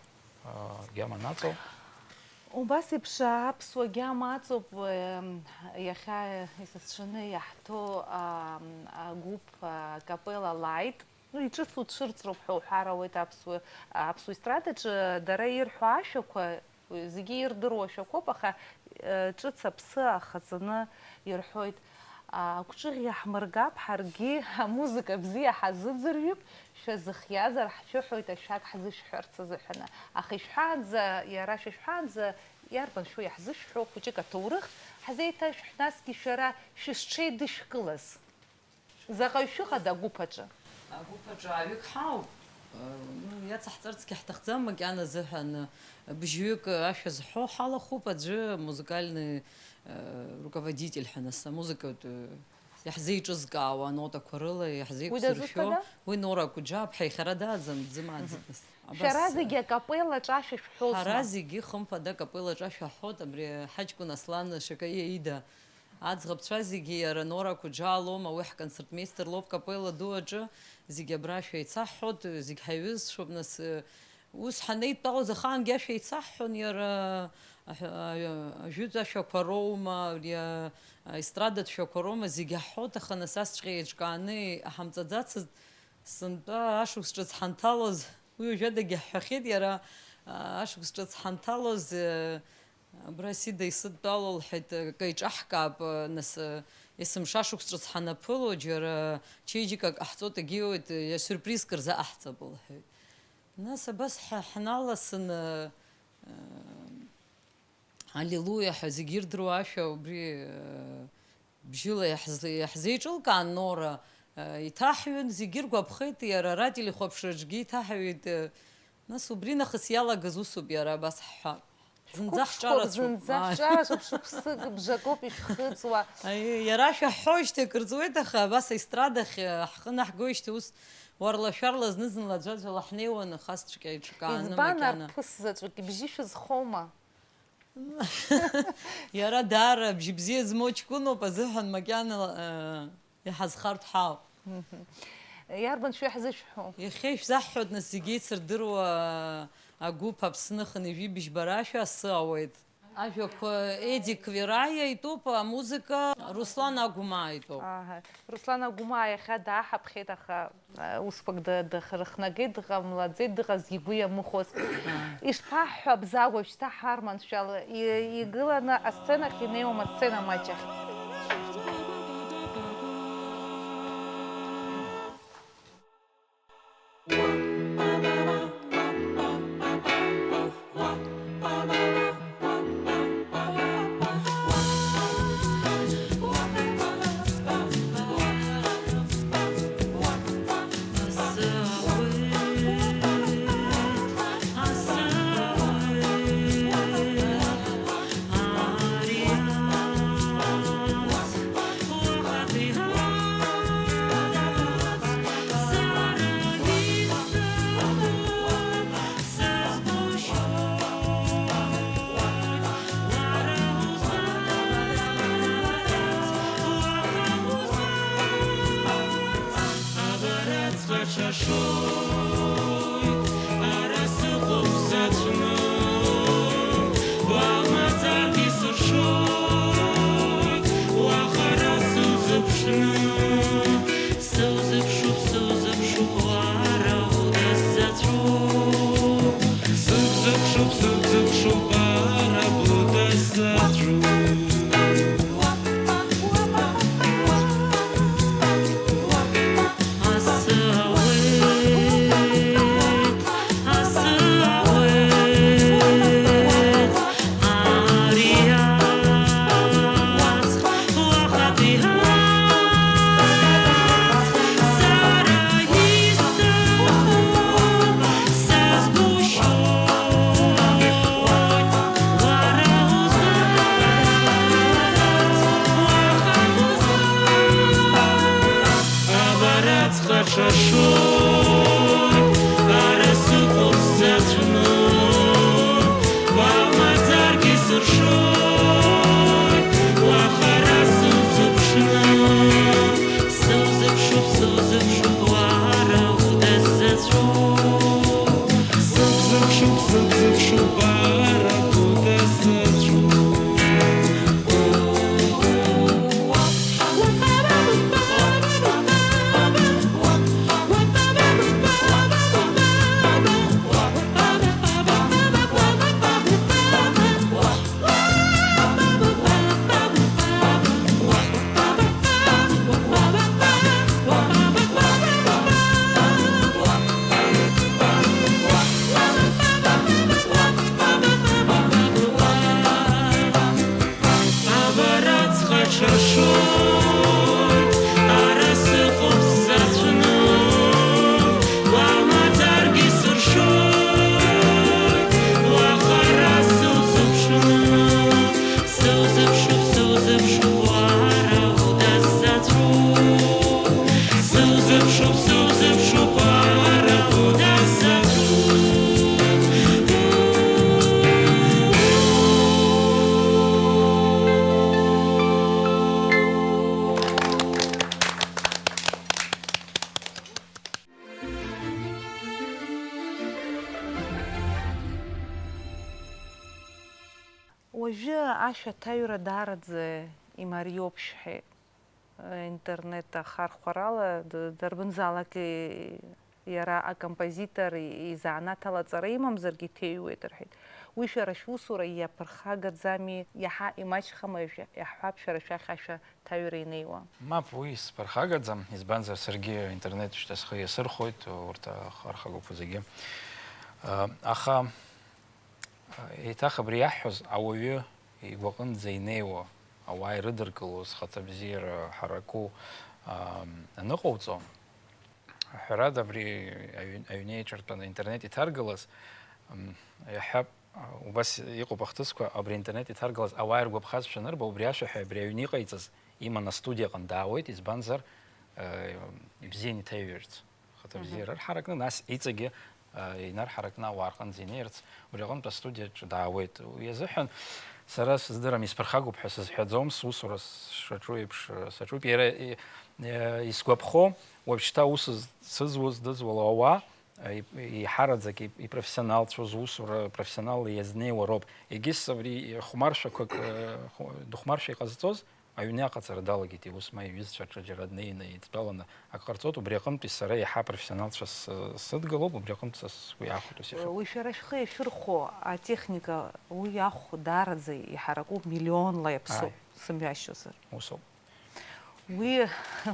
а, гьама наҵо. Убас еиԥш аԥсуа гьама аҵоуп, эм, иахьа исасцәаны иаҳҭо, ам, агәыԥ, а, Капелла Лайт. Ну, иҿыцу цәырҵроуп ҳәа уҳәар ауеит аԥсуа, аԥсуа естрадаҿы дара ирҳәо ашәақәа, Уи зегьы ирдыруа шәақәоуп, аха, э, ҿыц аԥсы ахаҵаны ирҳәоит, а, агәҿыӷь иаҳмыргап, ҳаргьы амузыка бзиа ҳазыӡырҩып, шәазыхиазар ҳшәыҳәоит ашәак ҳзышәҳәарц азыҳәаны. Аха ишәҳәаанӡа, иара шәа ишәҳәаанӡа, иарбан шәоу иаҳзышәҳәо хәыҷык аҭоурых ҳзеиҭашәҳә, насгьы шәара шәышҽеидышәкылаз. Заҟаҩ шәыҟада агәыԥ аҿы? Агәыԥ аҿы ааҩык ҳауп. Э, ну, иацаҳҵарцгьы ҳҭахӡам, макьана азыҳәан, э, быжьҩык ашәа зҳәо ҳалахәуп, аӡәы музыкальный, э, руководитель ҳәа нас, амузыкатә, э, иаҳзеиҿызкаауа анотақәа рыла Уи иаҳзеиқәзыршәо, дазыҳәада? Уи Нора Кәыџьаԥҳа ихьара дааӡам, дзымааӡеит Мгм. нас. Абас, Шәара э, зегьы акапеллаҿы ашәа шәҳәозма? Ҳара зегьы, хымԥада, акапеллаҿы ашәа ҳҳәоит, абри ҳаҷкәын Аслан Шакаиа ида. Аӡӷабцәа зегьы иара Нора Кәыџьаа лоума, уи ҳконцертмеистер лоуп капелла ду аҿы, зегьы абра ашәа еицаҳҳәоит, зегь ҳаиҩызцәоуп, нас, ус ҳанеидтәалоз ахаангьы ашәа еицаҳҳәон иара, аҳ-, а-, ажәытә ашәақәа роума, ари а-, аестрадатә шәақәа роума, зегьы ҳҳәот, аха нас асҵәҟьа еиҿкааны иҳамҵаӡацызт, сынтәа ашықәс ҿыц ҳанҭалоз, уи уажәадагьы ҳҳәахьеит, иара, а, ашықәс ҿыц ҳанҭалоз, э, Абра Сида исыдтәалоу лҳәеит, акы еиҿаҳкаап, нас, есымша шықәс ҿыц ҳанаԥыло, џьара чеиџьыкак ҟаҳҵоит, егьиуеит, иа-, сиурпризк рзаҟаҳҵап, лҳәеит. Нас абас ҳа-, ҳналасны, Аллилуиа ҳәа зегьы ирдыруа ашәа убри, бжьыла иаҳзле-, иаҳзеиҿылкаан Нора, э, иҭаҳҩын, зегьы иргәаԥхеит, иара ара ателехәаԥшраҿгьы иҭаҳҩит, э, нас убри нахыс иалагаз усуп иара абас ҳҳәап. Зынӡа Шәқәыԥшқәоуп, ҳҿараҿоуп. Зынӡа Ааи. Ҳҿараҿоуп, шықәсык, бжакоуп ишәхыҵуа. Аиеи, иара ашәа ҳҳәоижьҭеи акыр ҵуеит, аха абас аестрадахь, э, ҳхы анаҳгоижьҭеи ус уарла-шәарла зны-зынла аӡәаӡәала ҳнеиуан, аха асҵәҟьа еиҿкааны Избан макьана. Арԥыс заҵәык, ибжьы шәызхоума? Иара даара абжьы бзиа змоу ҷкәыноуп азыҳәан макьана, э, иҳазхартә ҳауп. Мгм. Иарбан шәа иаҳзышәҳәо? Иахьа ишәзаҳҳәоит, нас, зегьы еицырдыруа агәыԥ Аԥсны хынҩажәи быжьба рашәа Асы ауеит. Ажәақәа Едик Вераиа итәуп, амузыка Руслан Агәмаа итәуп. Аҳа. Руслан Агәмаа иахьа дааҳаԥхьеит, аха, э, усқәак да-, дахрыхнагеит, дҟамлаӡеит, дыҟазҭгьы игәы иамыхәоз. Ишԥаҳҳәо, Абзагә, уажәшьҭа ҳар маншәала и-, игыланы асценахь инеиуам, асцена маҷ ахь. Сыҟоуп сацәны, уамаӡак исыршоит, уаха ара сузыԥшны. Сузыԥшуп, сузыԥшуп, уара удасзаҵәуп. Сыбзыԥшуп, сыбзыԥшуп, уара удасзаҵәуп. Абараҵәҟьа ҽашоит, ара сыҟоуп сзаҵәны, уамаӡаргьы сыршоит, уаха ара сузыԥшны. Сузыԥшуп, сузыԥшуп, уара удасзаҵәуп. Сыбзыԥшуп, сыбзыԥшуп, ара удасзаҵәуп. Абараҵәҟьа ҽашоит, ара сыҟоуп сзаҵәны, уамаӡаргьы сыршоит, уаха ара сузыԥшны. Сузыԥшуп, сузыԥшуп, уара удасзаҵәуп. Сузыԥшуп, сузыԥшуп, уара удасзаҵәуп. Уажәы ашәаҭаҩра даараӡа имариоуп шәҳәеит. Интернет ахархәарала д-, дарбанзаалак и-, иара акомпозитор и-, изанааҭ ала аҵара имамзаргьы иҭеиҩуеит рҳәеит. Уи шәара шәусура иаԥырхагаӡами, иаҳа имаҷхама, шәа-, иаҳҳәап, шәара шәахь ашәа ҭаҩра инеиуа? Мап, уи сԥырхагаӡам, избанзар, саргьы интернет шьҭа схы иасырхәоит, урҭ ахархәагақәа зегьы. Аха, еиҭах абри иаҳҳәоз, ауаҩы игәаҟынӡа инеиуа, ауаа ирыдыркыло, зхаҭабзиара ҳараку, ам, аныҟауҵо, ҳәарада, абри аҩ-, аҩны еиҿартәаны интернет иҭаргалаз, м, иаҳҳәап, а, убас иҟоуп ахҭысқәа, абри интернет иҭаргалаз ауаа иргәаԥхазшәа анырба, убри ашәа ҳәа абри аҩны иҟаиҵаз иман астудиаҟны даауеит, избанзар, э, ибзиан иҭаҩырц. Ахаҭа бзиара рҳаракны, нас иҵегьы, э, инарҳаракны ауаа рҟынӡа инеирц, убри аҟынтә астудиаҿы даауеит. Уи азыҳәан сара сыздырам, исԥырхагоуп ҳәа сызҳәаӡом, сусура сшаҿу еиԥш, э, саҿуп. Иара, э, э, исгәаԥхо, уажәшьҭа ус з-, сызуз, дызуало ауаа, Ип-, еиҳараӡак ип-, ипрофессионалцәоу зусура профессионалла иазнеиуа роуп. Егьыс абри хәмаршәақәак, э, ху-, дыхәмаршәа иҟазҵоз аҩны аҟаҵара далагеит, иус ма иҩызцәа рҿы џьара днеины идтәаланы ак ҟарҵоит, убри аҟынтәи сара еиҳа апрофессионалцәа с-, сыдгылоуп, убри аҟынтә са сгәы иахәоит ус иахьа. Уи шәара шәхы иашәырхәо атехника, уи ахә даараӡа иҳараку, миллионла иаԥсоуп, ааи, сымҩашьозар. Усоуп. Уи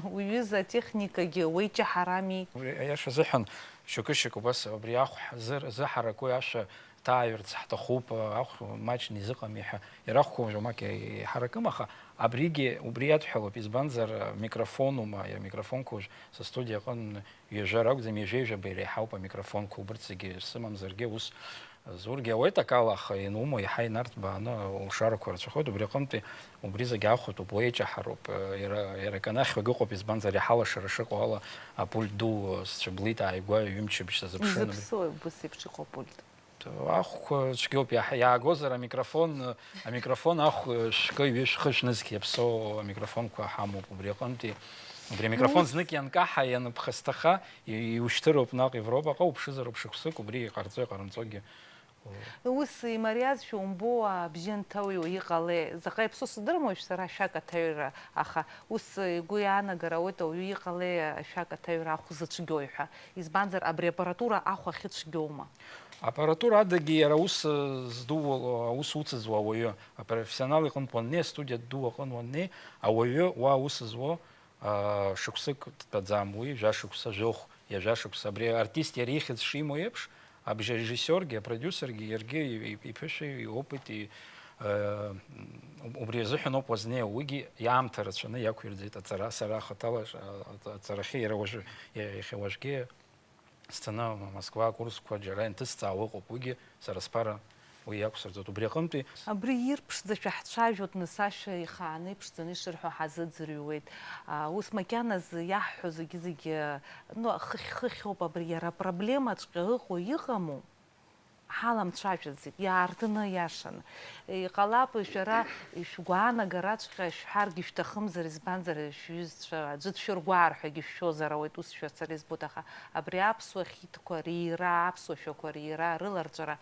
уҩыза атехникагьы уеиҷаҳарами. Уи аиаша азыҳәан, шьоукы-шьоукы убас абри ахә ҳзыр-, зыҳараку ашәа ҭааҩырц ҳҭахуп, ахә маҷны изыҟами ҳәа ирахәқәоу уажәы уамак иҳаракым, аха абригьы убри иадҳәалоуп, избанзар, микрофонума, иара микрофонқәа уажә са студиа аҟын ҩажәа ракәӡам, ҩажәеи жәаба иреиҳауп амикрофонқәа, убырҭ зегьы сымамзаргьы ус зургьы ауеит акала, аха ианумоу иаҳа инарҭбааны улшарақәа рацәахоит, убри аҟынтәи убри зегь аахәатәуп, уеиҷаҳароуп, иара, иара аканахьуагь ыҟоуп, избанзар, иҳалашара шыҟоу ала, апульт ду сцәыблит ааигәа ҩымчыбжь сазыԥшын. Изыԥсоу убыс еиԥш иҟоу апульт? Ахәқәа цәгьоуп, иаҳ-, иаагозар амикрофон, амикрофон ахә шәкы, ҩышә, хышә нызқь иаԥсоу амикрофонқәа ҳамоуп, убри аҟынтәи. Убри амикрофон знык ианкаҳа, ианԥхасҭаха, и-, иушьҭыроуп наҟ Европаҟа, уԥшызароуп шықәсык, убри иҟарҵо, иҟарымҵогьы. Ус имариазшәа умбо, абжьы анҭаҩуа иҟалеи? Заҟа иаԥсоу сыздырам уажә сара ашәак аҭаҩра, аха ус игәы иаанагар ауеит ауаҩы иҟалеи ашәак аҭаҩра ахә зыцәгьоу ҳәа. Избанзар, абри апаратура ахә ахьыцәгьоума? Апаратура адагьы иара аус, э, здууало, аус уцызуа ауаҩы, апрофессионал иҟынтә уаннеи, астудиа ду аҟын уаннеи, ауаҩы уа аус зуо, аа, шықәсык дтәаӡам уи, жәа шықәса, жәохә, иажәа шықәса. Абри артист иара ихьӡ шимоу еиԥш, абжьарежиссиоргьы, апродиусергьы, иаргьы и-, и-, иԥышәеи иопыти, э, убри азыҳәан ауп уазнеиуа. Уигьы иаамҭа рацәаны иақәирӡит аҵара, сара хаҭала, а, аҵарахьы иара уажәы, иа-, иахьа уажәгьы сцаны Москва акурсқәа џьара инҭысҵаауа ыҟоуп, уигьы сара сԥара уи иақәсырӡоит. Убри аҟынтәи. Абри ирԥшӡашәа ҳцәажәоит, нас ашәа ихааны иԥшӡаны ишырҳәо ҳазыӡырҩуеит. А, ус макьаназы иаҳҳәо зегьы-зегьы, ну, хыхь-хыхьоуп абри, иара апроблемаҵәҟьа ыҟоу иҟаму? Ҳаламцәажәаӡеит, иаартны иашаны. Иҟалап, шәара ишәгәаанагараҵәҟьа шәҳәаргьы шәҭахымзар, избанзар, шәҩызцәа аӡәы дшәыргәаар ҳәагьы шәшәозар ауеит, ус шәарцара избоит, аха абри аԥсуа хьыдқәа рира, аԥсуа шәақәа рира, рыларҵәара,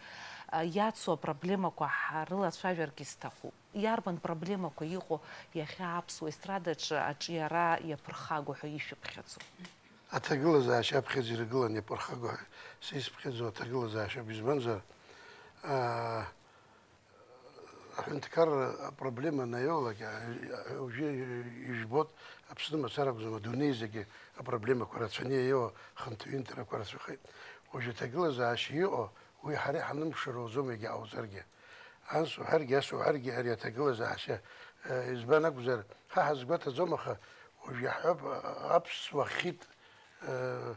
а, иацу апроблемақәа ҳрылацәажәаргьы сҭахуп. Иарбан проблемақәа иҟоу иахьа аԥсуа естрадаҿы аҿиара иаԥырхагоу ҳәа ишәыԥхьаӡо? Аҭагылазаашьа аԥхьаӡа иргылан иаԥырхагоу ҳәа са исыԥхьаӡо аҭагылазаашьоуп, избанзар, аа, аҳәынҭқарра апроблема анаиоулак, а, уажәы ижәбоит, Аԥсны мацара акәӡам, адунеи зегьы апроблемақәа рацәаны иаиоу ахантәаҩынтәрақәа рацәахеит. Уажәы аҭагылазаашьа иҟоу, уи ҳара иҳанымԥшыр ауӡом, егьа ҟауҵаргьы. Анс уҳәаргьы, ас уҳәаргьы, ари аҭагылазаашьа, э, избан акәзар, ҳа ҳазгәаҭаӡом, аха уажә иаҳҳәап, а-, аԥсуа хьыд, э,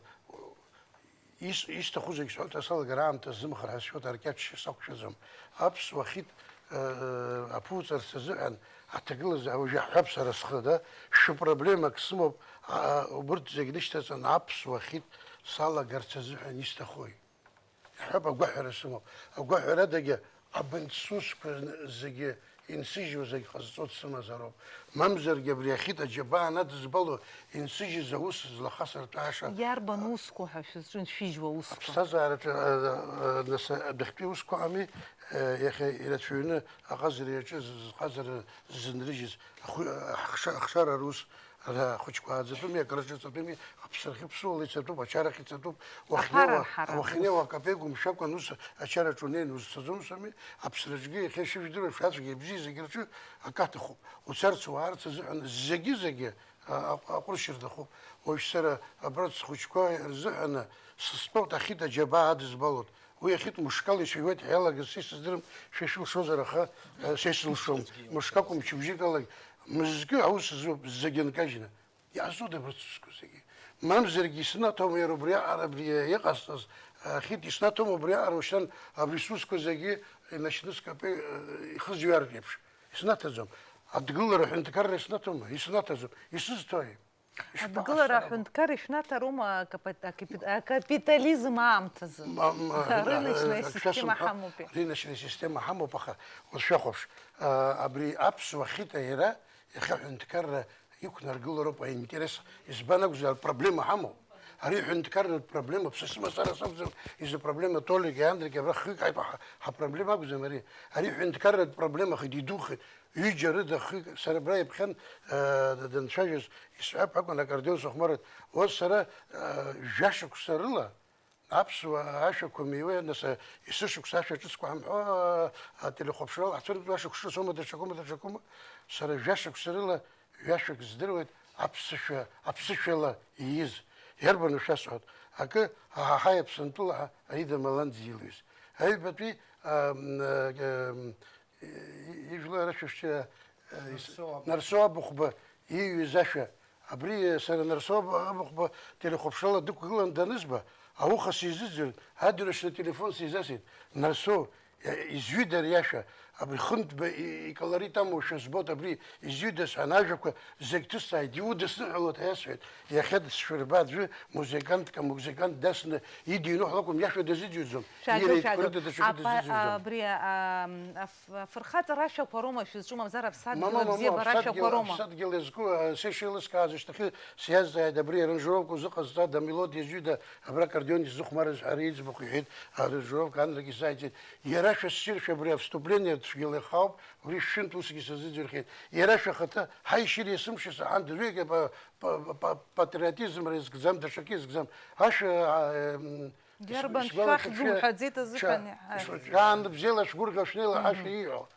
ис-, исҭаху зегь сҳәоит, асалагара аамҭа сзымхар ҳәа сшәоит, аркьаҿ сақәшәаӡом. Аԥсуа хьыд, э, аԥуҵарц азыҳәан аҭагылазаашьа, уажә иаҳҳәап сара схы, да, шәы проблемак сымоуп, а, убырҭ зегь нышьҭаҵаны аԥсуа хьыд салагарц азыҳәан исҭахуи? Иаҳҳәап, агәаҳәара сымоуп. Агәаҳәарадагьы абанҭ сусқәа зегьы инсыжьуа зегь ҟазҵо дсымазароуп. Мамзаргьы абри ахьыт аџьабаа анадызбало инсыжьыз аус злахасыртәааша. Иарбан усқәа ҳәа шәызҿын, шәыжьуа усқәа? Аԥсҭазаараҿы, а, а, нас, адәахьтәи усқәа ами, а, иахьа ирацәаҩны аҟазара иаҿыз, зҟазара ззынрыжьыз, ахәы-, ахша-, ахшара рус, Ара ахәыҷқәа ааӡатәыми, акрыҿыҵатәыми, аԥсрахь ԥсуала ицатәуп, ачарахь ицатәуп, уахьнеиуа, аԥара ҳара уахьнеиуа ус. Акапеик умшәакәан ус ачараҿ унеин узцаӡом сами, аԥсраҿгьы иахьа шәыжәдыруа шәаҵәгьы абжьы зегь рҿы акаҭахуп, уцарц уаарц азыҳәан зегьы-зегьы, а, аҟ-, аҟәыршьыр рҭахуп. Уажә сара абраҵ схәыҷқәа рзыҳәаны сыстәоуп, ахьыт аџьабаа адызбалоит. Уи иахьыт мышкала ишәиуеит ҳәа иалагаз са исыздырам, шәа ишәылшозар, аха, э, са исылшом. Мышкакәым, мчыбжьык алагь, мызкы аус азоуп, зегьы нкажьны. Иаҳзуд абарҭ сусқәа зегьы. Мамзаргьы иснаҭом иара убри аҟара абри иҟасҵаз, ахьыт иснаҭом убри аҟара ушьҭан абри сусқәа зегьы инашьны скапе, э, ихызҩартә еиԥш. Иснаҭаӡом. Адгылара аҳәынҭқарра иснаҭома? Иснаҭаӡом. Исызҭои? Адгылара аҳәынҭқар ишәнаҭароума акапит-, акапит-, акапитализм аамҭазы? Ма-, ма-, Рыночная а, система шәасымҳәо, ҳамоупи? Рыночная система ҳамоуп, аха уажә шәахәаԥш, а, абри аԥсуа хьыт аира иахьа аҳәынҭқарра иқәнаргылароуп аинтерес. Избан акәзар, апроблема ҳамоуп. Ари ҳәынҭқарратә проблемоуп, са сымацара сакәӡам, изы проблема Толик, Андрик, абра хҩык ҳаиба ҳа, ҳапроблема акәӡам ари. Ари ҳәынҭқарратә проблемахеит, идухеит, ҩыџьа рыда хҩык, сара абра иаԥхьан, э, данцәажәоз исҳәап акәын, акордион сыхәмарит. Ус сара, э, жәашықәса рыла аԥсуа ашәақәа миуеи, нас, э, есышықәса ашәа ҿыцқәа ҳамҳәо, э, ателехәаԥшрала ҳцәырҵуа ашықәс ҿыцоума, даҽакума, даҽакума. Сара жәашықәса рыла ҩашәак здыруеит аԥсышәа, аԥсышәала ииз. Иарбану шәасҳәоит? Акы, аҳаҳаи Аԥсынтәыла ҳәа Аида Маланӡиа илҩыз. Аҩбатәи, ам, а, ам, и-, ижәлар ашәышьцәа, а, ис-, Нарсоу Аб-, Нарсоу Абыхәба ииҩыз ашәа. Абри, а, сара Нарсоу Аб-, Абыхәба телехәаԥшрала дықәгылан данызба, ауха сизыӡырҩит, адырҩаҽны ателефон сизасит. Нарсоу, Изҩыда ари ашәа, абри хынтәба и-, иколорит амоушәа збоит, абри изҩыда сҳәан, ажәақәа зегь ҭысҵааит, иудысныҳәалоит ҳәа иасҳәеит. Иахьа дсшәырба аӡәы музыкантк, амузыкант дасны идиноу ҳлакәым, иашәа дазыӡырҩӡом. Шәааӡо, Ира шәааӡо. Итәқәа рыда даҽакы Апа-, дазыӡырҩӡом. Абри, а, аф-, афырхаҵара ашәақәа роума шәызҿу, мамзар, аԥсадгьыл Мама, мама, абзиабара ашәақәа аԥсадгьыл, роума? Аԥсадгьыл иазку, а, сеишеилыскааз ашьҭахьы сиазҵааит, абри аранжировка узыҟазҵада, амелодиа изҩыда, абра акордион изыхәмарыз ҳәа реиӡбахә иҳәеит, аранжировка анрагьы сзааиҵеит. Иара шәассиршәа абри авступление цәгьала ихаауп, убри шәынтә усгьы сазыӡырхьеит. Иара шәахаҭа ҳаишьыри есымша саҳан дырҩегьых па-, па-, па-, патриотизмра изкӡам, даҽакы изкӡам. Ашәа, а, м, Иарбан ис-, шәахьӡу исгәалашәоит, шәа-, мҳәаӡеит азыҳәан шәа-, иҳәаз. Шәа-, шәаанбзиала шәгәырӷьа шәнеила ашәа ииҳәо.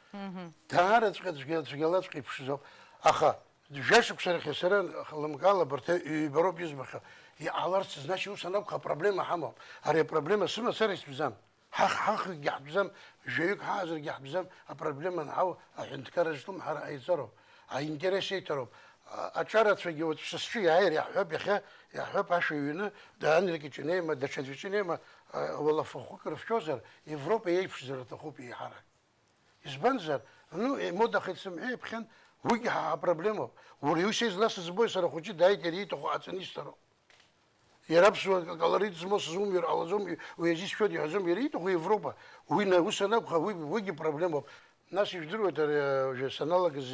Даараҵәҟьа цәгьа-, цәгьалаҵәҟьа иԥшӡоуп. Аха, Жәашықәса рахь сара лымкаала абарҭ ҩбароуп избахьоу. Иҟаларц, значит, ус анакәха, апроблема ҳамоуп. Ари апроблема сымацара исбзам. Ҳах-, ҳахҩыкгьы ҳтәӡам, жәаҩык ҳаазаргьы ҳтәӡам, апроблема анҳау аҳәынҭқарра зҿлымҳара ҟаиҵароуп, аинтерес еиҭароуп. А-, аҿарацәагьы уаҵәы са сҿы иааир иаҳҳәап, иахьа иаҳҳәап, ашәа ҩны, да, Анрик иҿы инеима, даҽаӡә иҿы инеима, а, уалафахәык рыфшәозар, Европа иеиԥшзар аҭахуп еиҳарак. Избанзар, ну, э, модахеит сымҳәеи, иԥхьан, уигьы ҳа, ҳапроблемоуп. Уара иусеизла сызбои, сара хәыҷы дааит, иара ииҭаху ҟаҵаны исҭароуп. Иара аԥсуа колорит змоу сызумҩыр ҟалаӡом, уи азы исшәоит иҳәаӡом, иара ииҭаху Европа. Уи на-, ус анакәха, уи, уигьы проблемоуп. Нас ижәдыруеит, ари, э, уажәы саналагаз,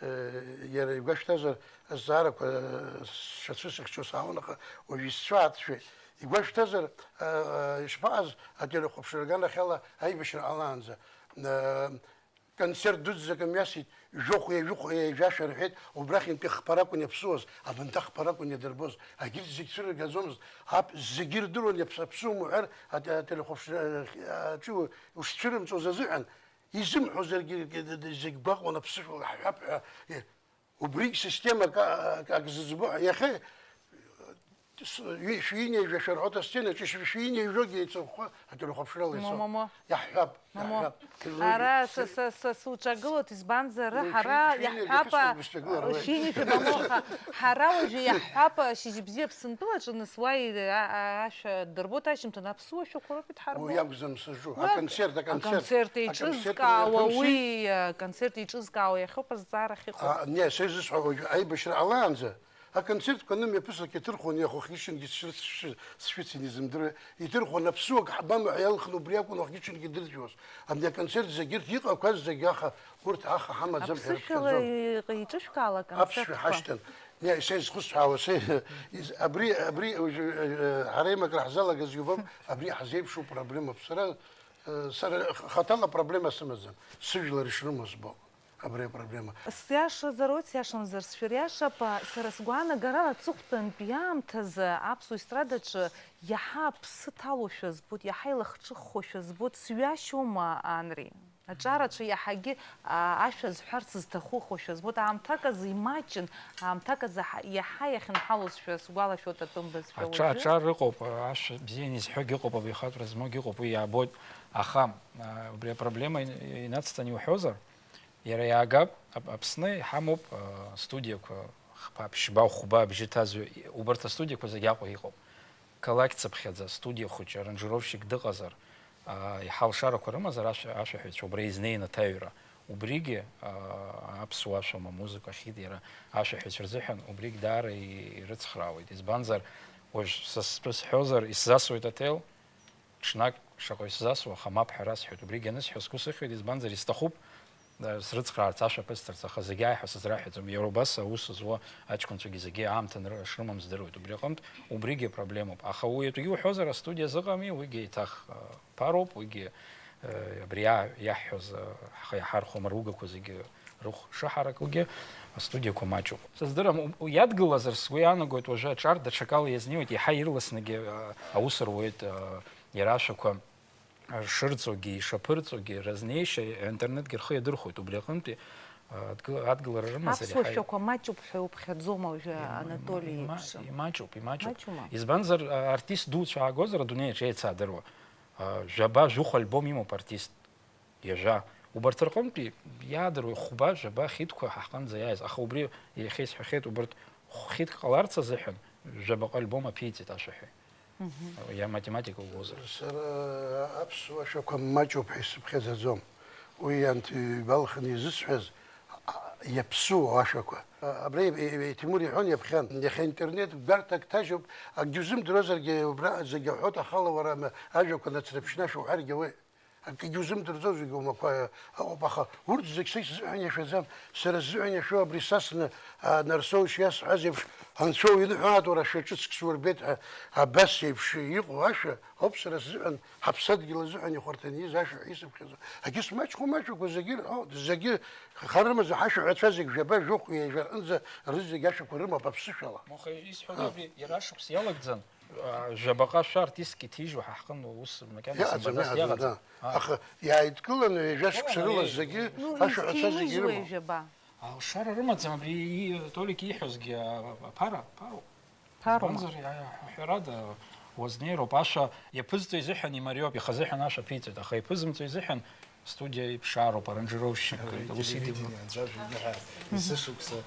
э, иара игәашәҭазар, азҵаарақәа, э, сшацәысыхьчо саауан, аха уажә исцәаатшәеит. Игәашәҭазар, э, э, ишԥаҟаз ателехәаԥшра аганахьала аибашьра ҟалаанӡа? Э, концерт дуӡӡак мҩасит, жәохәеи жәохәеи жәашәа рҳәеит, убрахьынтәи хԥаракәын иаԥсуаз, абанҭ ахԥаракәын иадырбоз, агьырҭ зегь цәырыргаӡомызт, ап-, зегьы ирдыруан иаԥс-, аԥсуа умҳәар, ат-, ателехәаԥшра, э, аҿы ушцәырымҵуаз азыҳәан, изымҳәозаргьы, зегь гәаҟуан аԥсышәала ҳҳәап ҳәа, э, Убригь системак, а, ак зыӡбо, иахьа с-, ҩ-, шәинеижәа шәарҳәоит асценаҿы, шәи-, шәинеижәогьы еицырхәхәа ателехәаԥшрала Момо, ицо. Момо. Иаҳҳәап, Момо. Иаҳҳәап. Ара са, са, са суҿагылоит, избанзар, Ну, ҳара шәи-, шәинеижәа иаҳҳәап, кьысыжәба сҿагылар, уи. Шәинеижәа бамоуха. Ҳара уажәы иаҳҳәап, шьыжьбзиа Аԥсынтәылаҿы, нас уа и-, а, а, ашәа дырбоит ашьымҭан, аԥсуа шәақәа роуп идҳарбо. Уи акәӡам сызҿу. Уа-, аконцерт, аконцерт. Аконцерт Аконцерт еиҿызкаауа, рымшәи? Уи, а, аконцерт еиҿызкаауа иахьоуп азҵаара ахьыҟоу. А, не, са изысҳәо уажәы аибашьра ҟалаанӡа, Аконцертқәа анымҩаԥыслак иҭырхуан, иахәахьчынгьы сшрыцәшәы-, сшәыцын изымдыруа, иҭырхуан аԥсуак ҳбама ҳәа иалхны убри акәын уахгьы-ҽынгьы дырӡуаз. Абни аконцерт зегьы ирҭ-, иҟақәаз зегьы аха урҭ аха ҳамаӡам ҳәа Аԥсышәала рыԥхьаӡон. и-, иҿышәкаала Аԥсшәа аконцертқәа. ҳашьҭан. Не, са изхысҳәаауа, са из-, абри, абри уажәы, э, ҳара имакра ҳзалагаз иубом, абри ҳазеиԥшу проблемоуп. Сара, э, сара х-, хаҭала проблема сымаӡам, сыжәлар ишрымоу збо. Абри апроблема. Сиашазароуп, сиашамзар, сшәыриашап, сара сгәаанагарала, аҵыхәтәантәи аамҭазы аԥсуа естрадаҿы иаҳа аԥсы ҭалошәа збоит, иаҳа илахҿыххошәа збоит, сҩашьома, Анри? Аҿарацәа иаҳагьы, а, ашәа зҳәарц зҭахухошәа збоит, аамҭак азы имаҷын, аамҭак азы ҳа-, иаҳа иахьынҳалозшәа сгәалашәоит атәым бызшәа Аҿа-, уажәы. Аҿар ыҟоуп, ашәа бзианы изҳәогьы ыҟоуп, абаҩхатәра змоугьы ыҟоуп, уи иаабоит, аха, а, убри апроблема ин-, инацҵаны иуҳәозар, Иара иаагап, Ап-, Аԥсны иҳамоуп, а, студиақәа хԥа, ԥшьба, хәба абжьы ҭазҩы, и-, убарҭ астудиақәа зегь Аҟәа иҟоуп. Қалақь цыԥхьаӡа, студиа хәыҷы, аранжировщик дыҟазар, а, иҳалшарақәа рымазар, ашәа-, ашәаҳәаҩцәа убра изнеин аҭаҩра. Убригьы, а, аԥсуа ашәа ма музыка ахьит иара ашәаҳәаҩцәа рзыҳәан, убригь даара и-, ирыцхраауеит. Избанзар, уажә са стәы сҳәозар, исзасуеит аҭел, Ҽнак шаҟаҩ сзасуа, аха мап ҳәа расҳәоит. Убригь анысҳәа, сгәы сыхьуеит, избанзар, исҭахуп, Срыцхраарц, ашәа ԥысҵарц, аха зегьы ааи ҳәа сызраҳәаӡом. Иара убас аус зуа аҷкәынцәагьы зегьы аамҭа ныр-, шрымам здыруеит. Убри аҟынтә убригьы апроблемоуп. Аха уи атәгьы уҳәозар, астудиа зыҟами, уигьы еиҭах, а, ԥароуп, уигьы, а, абри иа-, иаҳҳәоз, а, ҳхы иаҳархәо амаругақәа зегьы рыхә шыҳаракугьы, астудиақәа маҷуп. Сыздырам, у-, у-, иадгылазар сгәы иаанагоит, уажәы аҿар даҽакала иазнеиуеит, иаҳа ирласныгьы, а, аус руеит, а, иара ашәақәа шырҵогьы, ишаԥырҵогьы, разнеишьа, аинтернетгьы рхы иадырхәоит, убри аҟынтәи, а, адгы-, адгылара рымазар Аԥсуа иаҳа шәақәа маҷуп ҳәа иуԥхьаӡома уажәы, има-, Анатоли има-, иеиԥш? Имаҷуп, имаҷуп. Маҷума? Избанзар, а, артист дуцәа аагозар адунеи аҿы еицаадыруа, а, жәаба, жәохә альбом имоуп артист. Ҩажәа. Убарҭ рҟынтәи иаадыруеи хәба, жәаба хьыдқәа ҳа ҳҟынӡа иааиз. Аха убри иахьа исҳәахьеит, убарҭ хә-, хьыдк ҟаларц азыҳәан, жәабаҟа альбом аԥиҵеит ашәаҳәаҩ. Мгм. Иаматематика угозар. Сара аԥсуа шәақәа маҷуп ҳәа исыԥхьаӡаӡом. Уи анҭ ибалхны изысҳәаз, а, иаԥсуоу ашәақәа. А, абра и-, и-, и-, Ҭемур иҳәон иаԥхьан, иахьа интернет гәарҭак ҭажьуп, акгьы узымдыруазаргьы убра зегьы аҳәоит, ахала уара ма-, ажәақәа нацрыԥшьны ашәа уҳәаргьы ауеит. Акгьы узымдырӡозаргьы умақәа ыҟоуп, аха урҭ зегь са исзыҳәан иашәаӡам. Сара сзыҳәан иашәо абри сасны, а, Нарсоу ишиасҳәаз еиԥш, анцәа уиныҳәааит, уара ашәа ҿыцк сурбеит ҳәа, абас еиԥш иҟоу ашәа ауп сара сзыҳәан, ҳаԥсадгьыл азыҳәан ихәарҭаны ииз ашәа ҳәа исыԥхьаӡо. Егьыс маҷхо маҷуп, зегьы ирҳәо, зегьы хар рымаӡам, ҳашәаҳәацәа зегь жәаба, жәохә, ҩажәа рҟынӡа рызегь ашәақәа рымоуп аԥсышәала. Моха исҳәогьы абри иара ашықәс иалагӡан. А, жәабаҟа шәа артистк иҭижьуа ҳа ҳҟын ус макьана Иаҟаӡам, сымбаӡацт, иаҟаӡам, иаҟаӡам. Иаҟаӡам. Аха иааидкыланы ҩажәа шықәса рыла зегьы Ну, ашәаҳәацәа зегьы изҭимыжьуа ирымоуп. Ҩажәаба? Алшара рымаӡам, абри и-, Толик ииҳәозгьы, а, аԥара, ԥароуп. Ԥароума? Избанзар, иа-, ҳәарада, уазнеироуп, ашәа иаԥызҵо изыҳәан имариоуп, ихазыҳәан ашәа ԥиҵоит, аха иаԥызымҵо изыҳәан Студиа иԥшаароуп, аранжировщик, Абри ус телевидение идыруа. Аӡәажәа иныҳәа, Мгм. Есышықәса,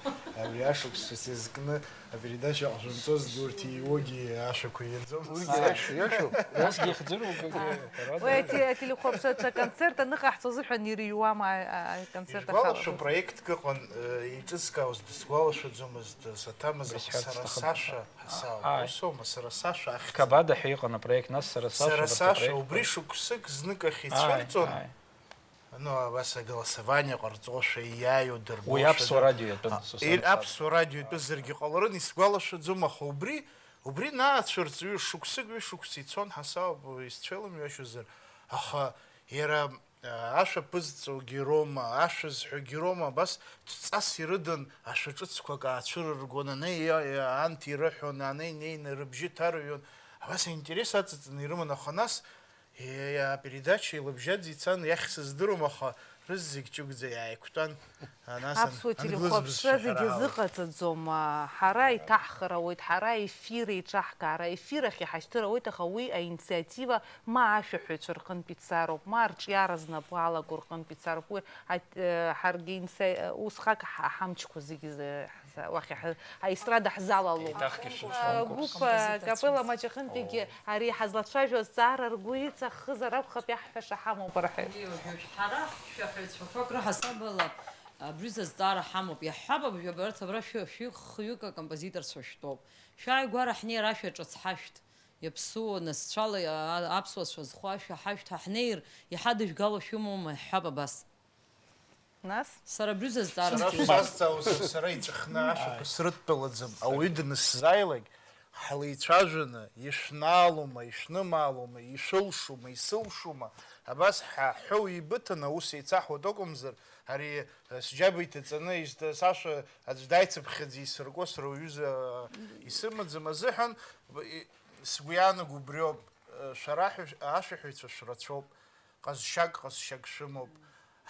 абри ашықәс шьацазкны апередача ҟашәымҵозҭгьы урҭ ииуогьы ашәақәа ианӡомызт. Уигьы иашьа, иашоуп. Насгьы ихьӡырукгьы, ҳәарада. Уи ате-, ателехәаԥшцәа аконцерт аныҟаҳҵо азыҳәан ирыҩуама, а, а, аконцерт Ижәбалашәа ахала? Проектк ыҟан, э, еиҿызкаауаз дысгәалашәаӡомызт, э, саҭамыз, Абри аха сҳәарц сҭахым. Сара сашәа, ҳасаауп. Ааи. Усоума, сара сашәа ахьӡын. Кабада ҳәа иҟан апроект, нас сара Сара сашәа, сашәа, абарҭ убри апроект. Шықәсык знык ахь Ааи, ицәырҵон. Ааи. Ну, абас аголосование ҟарҵошәа иааиуа дырбошәа Уи Аԥсуа ду-, радио иатәын, а, Сусан ир-, Аԥсуа. Аԥсуа радио итәызаргьы ҟаларын, исгәалашәаӡом, аха убри, убри наацәырҵ, ҩы-, шықәсык, ҩышықәса ицон, ҳасаауп, исцәеиламҩашьозар, аха иара, а, ашәа ԥызҵогьы роума, ашәа зҳәогьы роума, абас дҵас ирыдан, ашәа ҿыцқәак аацәырыргон, ана иа-, иа-, анҭ ирыҳәон, ана инеины рыбжьы ҭарҩон, абас аинтерес аҵаҵаны ирыман, аха нас, Е, апередача илабжьаӡ ицан, иахь сыздыруам, аха рызегь ҷыгәӡа иааиқәтәан, а, нас ан-, Аԥсуа англыз телехәаԥшра бызшәа зегьы ҳәара алан. Зыҟаҵаӡом, а, ҳара иҭаҳхыр ауеит, ҳара ефир еиҿаҳкаара, ефир ахь иҳашьҭыр ауеит, аха уи аинициатива ма ашәаҳәаҩцәа рҟынтә ицароуп, ма арҿиара знапы алаку рҟынтә ицароуп, уи ат-, э, ҳаргьы инса-, усҟак ҳа-, ҳамчқәа зегьы зы-, ҳза-, уахь ҳа-, аестрада ҳзалалом. Еиҭахгьы шәышәфон. Э, гәыԥ, э, капелла маҷ аҟынтәигьы Ари ҳазлацәажәо азҵаара ргәы иҵаххызар акәхап, иаҳҳәаша ҳамоуп рҳәеит. Ҳара ҳшәаҳәаҩцәақәак раҳасабала абри зазҵаара ҳамоуп. Иаҳҳәап, абжьабарҭ абра шәы-, шәҩык-хҩык акомпозиторцәа шәтәоуп. Шәааигәара ҳнеир ашәа ҿыц ҳашәҭ. Иаԥсуо, насцәала, а-, аԥсуацәа зхо ашәа ҳашәҭ, ҳа ҳнеир, иҳадыжәгало шәымоума, иаҳҳәап абас. Нас? Сара абри зазҵаара Сара сҭиуп. Шәсазҵаауа, са-, сара иҵәахны ашәақәа Ааи. Срыдтәалаӡам. Ауаҩы данысзааилак, ҳлеицәажәаны, ишәнаалома, ишәнымаалома, ишәылшома, исылшома, абас ҳа-, ҳәоу еибыҭаны аус еицаҳуеит акәымзар, ари, э, сџьаба иҭаҵаны, изҭа-, сашәа аӡә дааицыԥхьаӡа исыркуа сара уҩыза, э, исымаӡам азыҳәан, б-, и-, сгәы иаанаго убриоуп, э, шәара аҳәа-, ашәаҳәаҩцәа шәрацәоуп. Ҟазшьак, ҟазшьак шәымоуп.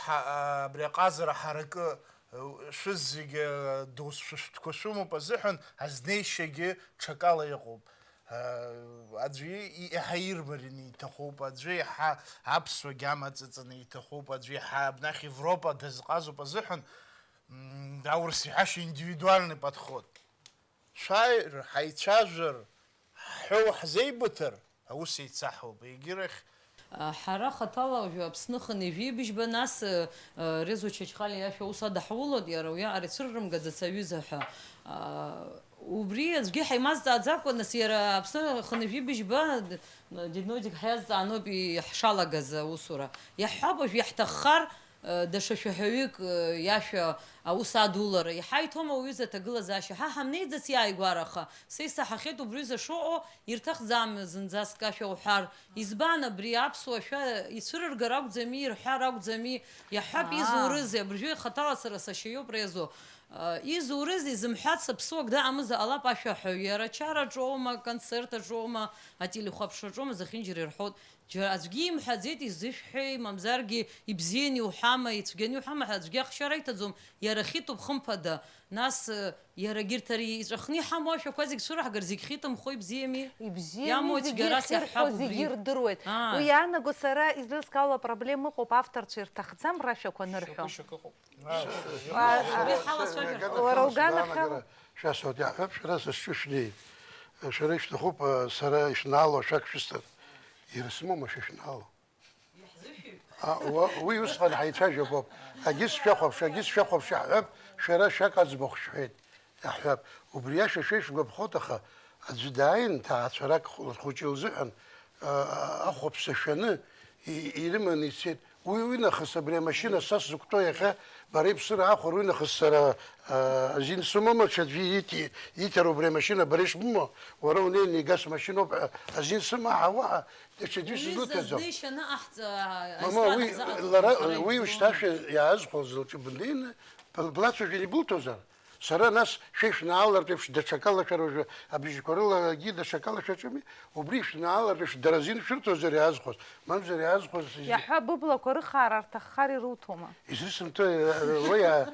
Ҳа-, а, абри аҟазара ҳаракы, э, шәызегьы, э, досшәышәтәқәа шәымоуп азыҳәан, азнеишьагьы ҽакала иҟоуп. Э, аӡәы и-, иаҳа ирмараны иҭахуп, аӡәы иаҳа аԥсуа гьама аҵыҵаны иҭахуп, аӡәы иаҳа абнахь Европа дазҟазоуп азыҳәан, м, аурыс иҳәашьа индивидуальный подход. Шәааир, ҳаицәажәар, ҳҳәоу ҳзеибыҭар, аус еицаҳауп, егьирахь. Ҳара хаҭала уажәы Аԥсны хынҩажәи быжьба, нас, Резо Чачхалиа иашәа аус адаҳулоит, иара уиаҟара ицәыррымгаӡац аҩыза ҳәа. Убри аӡәгьы ҳаимазҵааӡакәа, нас, иара Аԥсны хынҩажәи быжьба, дневник ҳиазҵааноуп иҳшалагаз аусура. Иаҳҳәап, уажә иаҳҭаххар, Даҽа шәаҳәаҩык иашәа аус адулара иҳаиҭом ауаҩы изы аҭагылазаашьа. Ҳа ҳамнеиӡац иааигәара, аха са исаҳахьеит убри аҩыза шыҟоу, ирҭахӡам зынӡаск ашәа уҳәар. Избан абри аԥсуа шәа ицәырыргар акәӡами, ирҳәар акәӡами? Иаҳҳәап, изурызеи? Абыржәы хаҭала сара сашьа иоуп Резо. Изурызеи? Зымҳәац аԥсуак даҟамызар ҟалап ашәаҳәаҩ. Иара ачараҿоума, аконцерт аҿоума, ателехәаԥшраҿоума, зехьынџьара ирҳәоит. Џьара аӡәгьы имҳәаӡеит, изышәҳәеи, мамзаргьы ибзианы иуҳәама, ицәгьаны иуҳәама ҳәа аӡәгьы ахшьара иҭаӡом, иара хьытәуп, хымԥада. Нас, э, иарагьы ирҭ ари иҵәахны иҳамоу ашәақәа зегь цәыраҳгар, зегь хьыта мхо ибзиами? Ибзиами, иамоу зегьы цәгьарас ирхьырҳәо иаҳҳәап зегьы убри. Ирдыруеит. Аа. Уи иаанаго сара излызкаауа апроблема ыҟоуп, авторцәа ирҭахӡам рашәақәа анырҳәо. Шьоукы-шьоукы ыҟоуп. Уара уганахьала. Шәасҳәоит, иаҳҳәап, шәара сызҿу шәнеи. Шәара ишәҭахуп, сара ишәнаало ашәак шәысҭар. Ирысмоума шәа шәнаало? А, уа-, уи усҟан ҳаицәажәап ауп. Агьыс шәахәаԥш, агьыс шәахәаԥш иаҳҳәап, шәара шәак аӡбахә шәҳәеит, иаҳҳәап. Убри ашәа шәа ишәгәаԥхоит, аха аӡәы дааин, ҭаацәарак хәыҷы лзыҳәан, а, ахәаԥса шәаны и-, ирыманы ицеит. Уи, уи нахыс абри амашьына са сзықәтәоу иахьа бара иԥсыра ахәар, уи нахыс сара, а, азин сымоума, ҽаӡәы ити-, иҭар убри амашьына бара ишбымоу, уара унеины игаз смашьыноуп ҳәа азин сымоу, аха уаҳа даҽаӡәы сызлыҭаӡом. Уи зызнеишьа анаҟаҳҵа, мама, аизҵаара уи, ҳзаҟаҵаны лара, ҳара уи ижәбоит. Ушьҭа ашәа иаазхәаз лҿы бнеины, бла-, блацәажәан ибылҭозар? Сара нас шәа ишәнаалартә еиԥш даҽакала шәара уажәы абжьқәа рылагьы даҽакала шәаҿыми, убри ишәнаалартә еиԥш дара азин шәырҭозар иаазхәаз, мамзар иаазхәаз. Иаҳҳәап, быблақәа рыхаара рҭаххар ируҭома? Изусымҭои, уи, а.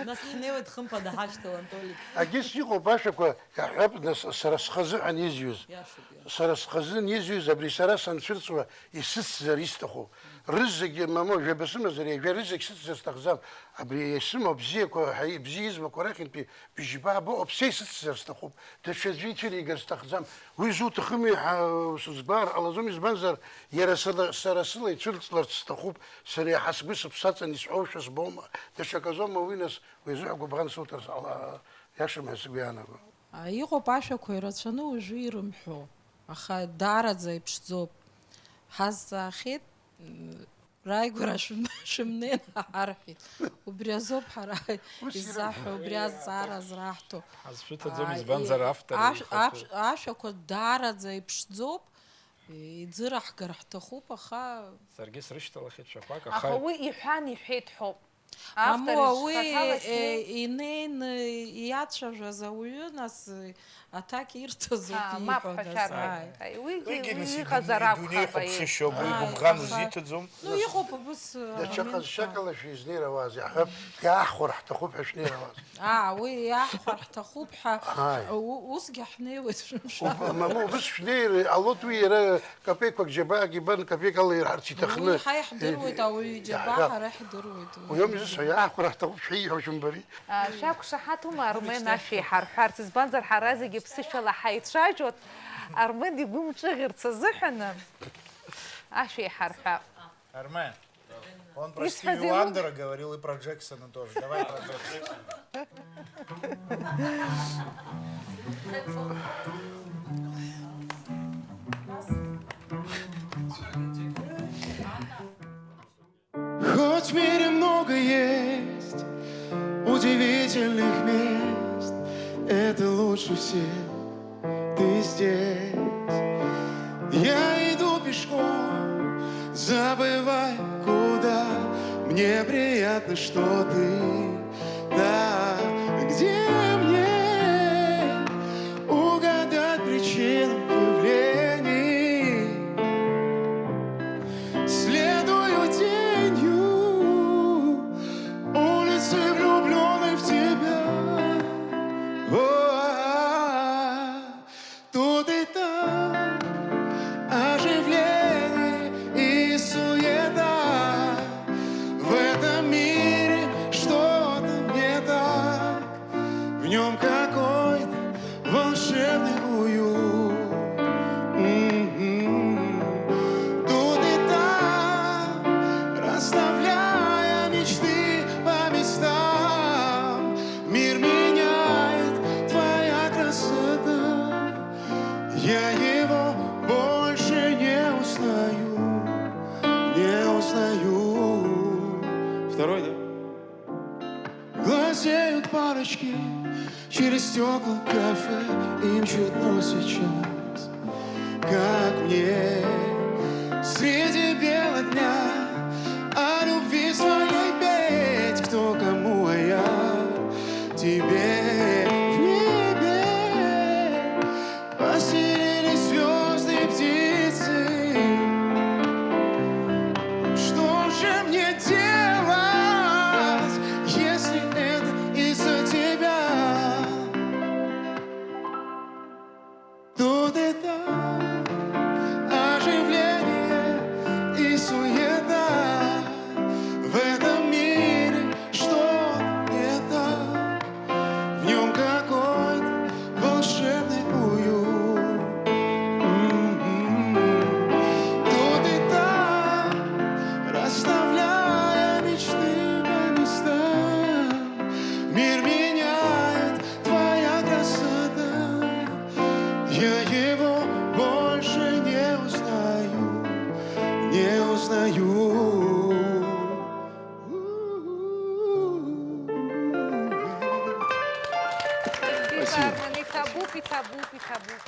Нас ҳнеиуеит, хымԥада, ҳашьҭалан, Толик. Агьыс иҟоуп ашәақәа, иаҳҳәап, нас, сара схазыҳәан изҩыз. Иашоуп, иашоуп. Сара схазын изҩыз, абри сара санцәырҵуа исыцзар исҭаху. Рызегьы, мамоу, жәаба сымазар, жәа рызегь сыцзар сҭахӡам. Абри исымоу бзиақәа, ҳаи-, бзиа измақәа рахьынтәи быжьба быҟоуп, са исыцзар сҭахуп. Даҽаӡәы ицәыригар сҭахӡам. Уи зуҭахыми ҳәа сызгәаар ҟалаӡом, избанзар, иара сыла, сара сыла ицәырҵларц сҭахуп, сара иаҳа сгәы сыԥсаҵан исҳәошәа збома, даҽаказоума уи, нас, уи азыҳәа гәыбӷан суҭар сҟала-, иашам ҳәа сгәы иаанаго. А, иҟоуп ашәақәа ирацәаны уажәы ирымҳәо, аха даараӡа иԥшӡоуп. Ҳазҵаахьеит, м, рааигәара шәым-, шәымнеин ҳарҳәеит. Убри азоуп ҳара ус иззаҳҳәо, ирымҳәо, убри азҵаара азраҳҭо. Ҳазшәыҭаӡом, а, избанзар, и-, автор ашә-, ихаҭоуп. Ашә-, ашәақәа даараӡа иԥшӡоуп, иӡыраҳгар ҳҭахуп, аха. Саргьы срышьҭалахьеит шәақәак, аха. Аха уи иҳәан, иҳәеит ҳәоуп. Автор. Мамоу, уи, ишхаҭала шәнеи, э, инеины иацәажәаз ауаҩы, нас, э, аҭак ирҭаз ауп. Аа, мап ииҳәо, ҳәа нас, шәарҳәоит. Ааи. Ааи, уигьы, уигьы, уи нас, иҟазар идунеи, акәхап, идунеи аи. Ихәаԥшышьоуп, уи. Ааи, гәыбӷан аха узиҭаӡом. Ну, иҟоуп абыс, э, даҽа моментқәа. Ҟазшьакала шәизнеирауазеи, аҳәап, иаахәар ҳҭахуп ҳәа шәнеирауазеи? Аа, уи иаахәар ҳҭахуп ҳәа, ааи. У-, усгьы ҳнеиуеит, шәымшәан. Уб-, мамоу, убыс шәнеир ҟалоит, уи иара капеиқәак џьабаак ибан, капеик ала ирҳарц иҭахны. Уи ҳа иаҳдыруеит, э, ауаҩы џьабаа иаҳҳәап. Ҳара иаҳдыруеит. Уи ауми зысҳәо, иаахәара ҳҭахуп, шәеиҳәо шәымбари. А, шәақәшаҳаҭума, Армен, ашәа иҳарҳәарц? Избанзар, ҳара зегьы ԥсышәала ҳаицәажәоит. Армен игәы мҿыӷьырц азыҳәаны ашәа иҳарҳәап. Армен, он про Стиви Уандера говорил и про Джексона тоже. Давай про Джексона. Хоть в мире много есть удивительных мест, это лучше всех ты здесь. Я иду пешком, забывая, куда. Мне приятно, что ты там, где мне угадать причину явлений. Следую тенью улицы, влюблённой в тебя. О, а, а. Тут и там оживление и суета. В этом мире что-то не так. В нём какой-то волшебный уют. М-м-м. Тут и там, расставляя мечты по местам, мир меняет твоя красота. Я его больше не узнаю, не узнаю. Глазеют парочки через стекла кафе, им чудно сейчас. Как мне среди бела дня о любви своей петь, кто кому, а я тебе в небе. Поселились звёзды и птицы. Что же мне делать, если это из-за тебя? Тут и там оживление и суета. В этом мире что-то не так. В нём какой-то волшебный уют. М-м-м. Тут и там, расставляя мечты по местам, мир меняет твоя красота. Я его больше не узнаю, не узнаю. Иҭабуп, Армен, иҭабуп, иҭабуп, иҭабуп.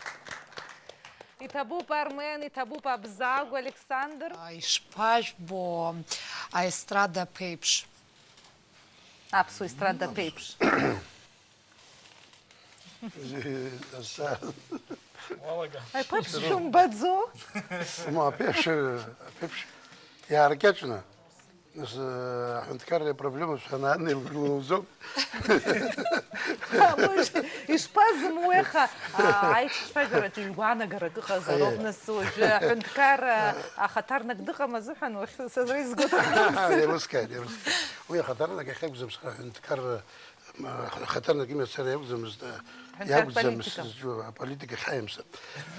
Иҭабуп, Армен, иҭабуп, Абзагә, Александр. А, ишԥажәбо, аестрада ԥеиԥш. Аԥсуа естрада ԥеиԥш. Аса. Уалага. Аиԥеиԥш шәымбаӡо? Ма, аԥеиԥш, аԥеиԥш иааркьаҿны. Нас, э, аҳәынҭқарреи апроблемақәа шәанаанеилак лоуӡом. Мыш, ишԥазымуеи, аха, а, аиҿцәажәараҿы игәаанагарак ыҟазароуп, Аиеи. Нас уажәы аҳәынҭқар, а, ахаҭарнак дыҟам азыҳәан уахь сара изгоит. Еилыскааит, еилыскааит. Уи ахаҭарнак ахьакәӡам сара аҳәынҭқарра, м, ахаҭарнак имацара иакәӡамызт, а, Аҳәынҭқар иакәӡамызт политика. Зҿу, аполитика хьаимсыр.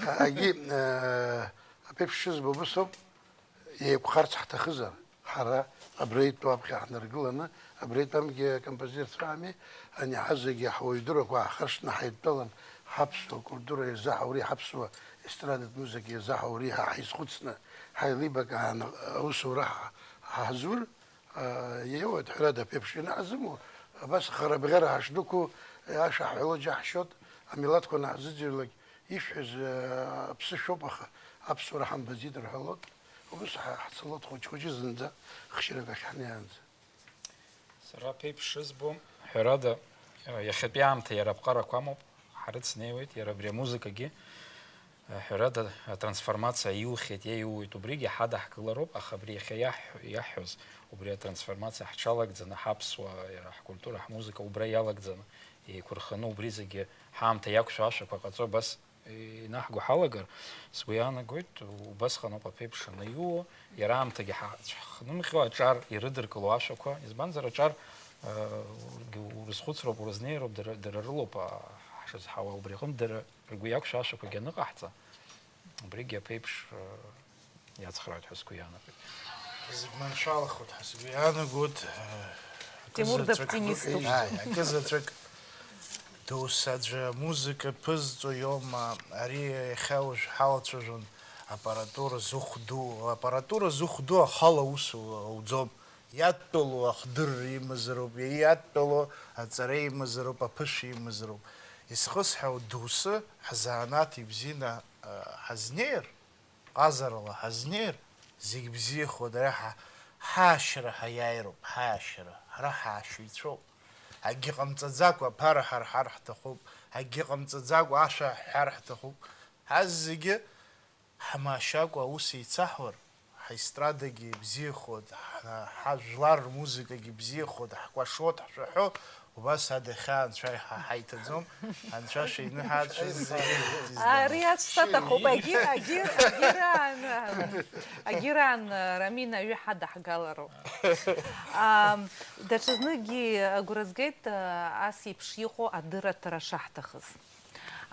А, агьи, а, аԥеиԥш шызбо убыс ауп, еиқәхарц ҳҭахызар, ҳара абра итәоу аԥхьа ҳнаргыланы, абра итәамгьы акомпозиторцәа ами, ани ҳазегьы ҳуаҩдурақәа ааҳхаршҭны ҳаидтәалан, ҳаԥсуа культура иазаҳаури, ҳаԥсуа естрадатә музыка иазаҳаури ҳа ҳаизхәыцны, ҳаилибакааны аусура ҳа-, ҳаҳзур, а, иоуеит, ҳәарада, аԥеиԥш ианаҳзыму, абас харабӷьара ҳашдәықәу, ашәа ҳҳәало џьаҳшьоит, амилаҭқәа наҳзыӡырҩлак, ишәҳәаз, а, аԥсышәоуп, аха аԥсуара ҳамбаӡеит рҳәалоит, убас ҳа-, ҳцалоит хәыҷ-хәыҷы зынӡа хшьырак ахь ҳнеиаанӡа. Сара аԥеиԥш шызбо, ҳәарада, иахьатәи аамҭа иара аԥҟарақәа амоуп, ҳарыцнеиуеит, иара абри амузыкагьы, ҳәарада, атрансформациа иухьеит, иеиуеит, убригьы ҳадаҳкылароуп, аха абри иахьа иаҳ-, иаҳҳәоз, убри атрансформациа ҳҽалагӡаны, ҳаԥсуаа, иара ҳкультура, ҳмузыка убра иалагӡаны, еиқәырханы, убри зегьы ҳаамҭа иақәшәо ашәақәа ҟаҵо, абас инаҳго ҳалагар, сгәы иаанагоит, убасҟаноуп аԥеиԥш анаиуо, иара аамҭагьы ҳа-, ҳахнымхьуа аҿар ирыдыркыло ашәақәа, избанзар, аҿар, э, урызхәыцроуп, урызнеироуп, дара, дара рылоуп, а, ҳшызҳауа, убри аҟынтә дара ргәы иақәшәо ашәақәагьы аныҟаҳҵа, убригьы аԥеиԥш, э, иацхраауеит ҳәа сгәы иаанагоит. Зегь маншәалахоит ҳәа сгәы иаанагоит. Тимур акызаҵәык, дыоптимиступ. Ааи, акызаҵәык доусы аӡәы амузыка ԥызҵо иоума, ари иахьа уажә ҳалацәажәон, аппаратура зыхә ду, аппаратура зыхә ду ахала аус ауӡом. Иадтәалоу ахдырра имазароуп, иадтәалоу аҵара имазароуп, аԥышәа имазароуп. Исхысҳәаау, доусы ҳзанааҭ ибзианы, а, ҳазнеир, ҟазарала ҳазнеир, зегь бзиахо дара ҳа-, ҳаашьара ҳаиааироуп, ҳаашьара, ҳара ҳаашьаҩцәоуп. Акгьы ҟамҵаӡакәа аԥара ҳарҳар ҳҭахуп, акгьы ҟамҵаӡакәа ашәа ҳҳәар ҳҭахуп. Ҳазегьы ҳмаашьакәа аус еицаҳуар, ҳаестрадагьы бзиахоит, ҳа-, ҳажәлар рмузыкагьы бзиахоит, ҳкәашоит, ҳшәаҳәо, убас адахьы анцәа иҳа-, ҳаиҭаӡом, анцәа шәиныҳәа, шәызегьы. Ари ацә саҭахуп, агьыр, агьыр, агьыраан, агьыраан, Рамина аҩы ҳадаҳгалароуп. Ам, даҽазныкгьы агәра згеит, а, ас еиԥш иҟоу адырраҭара шаҳҭахыз.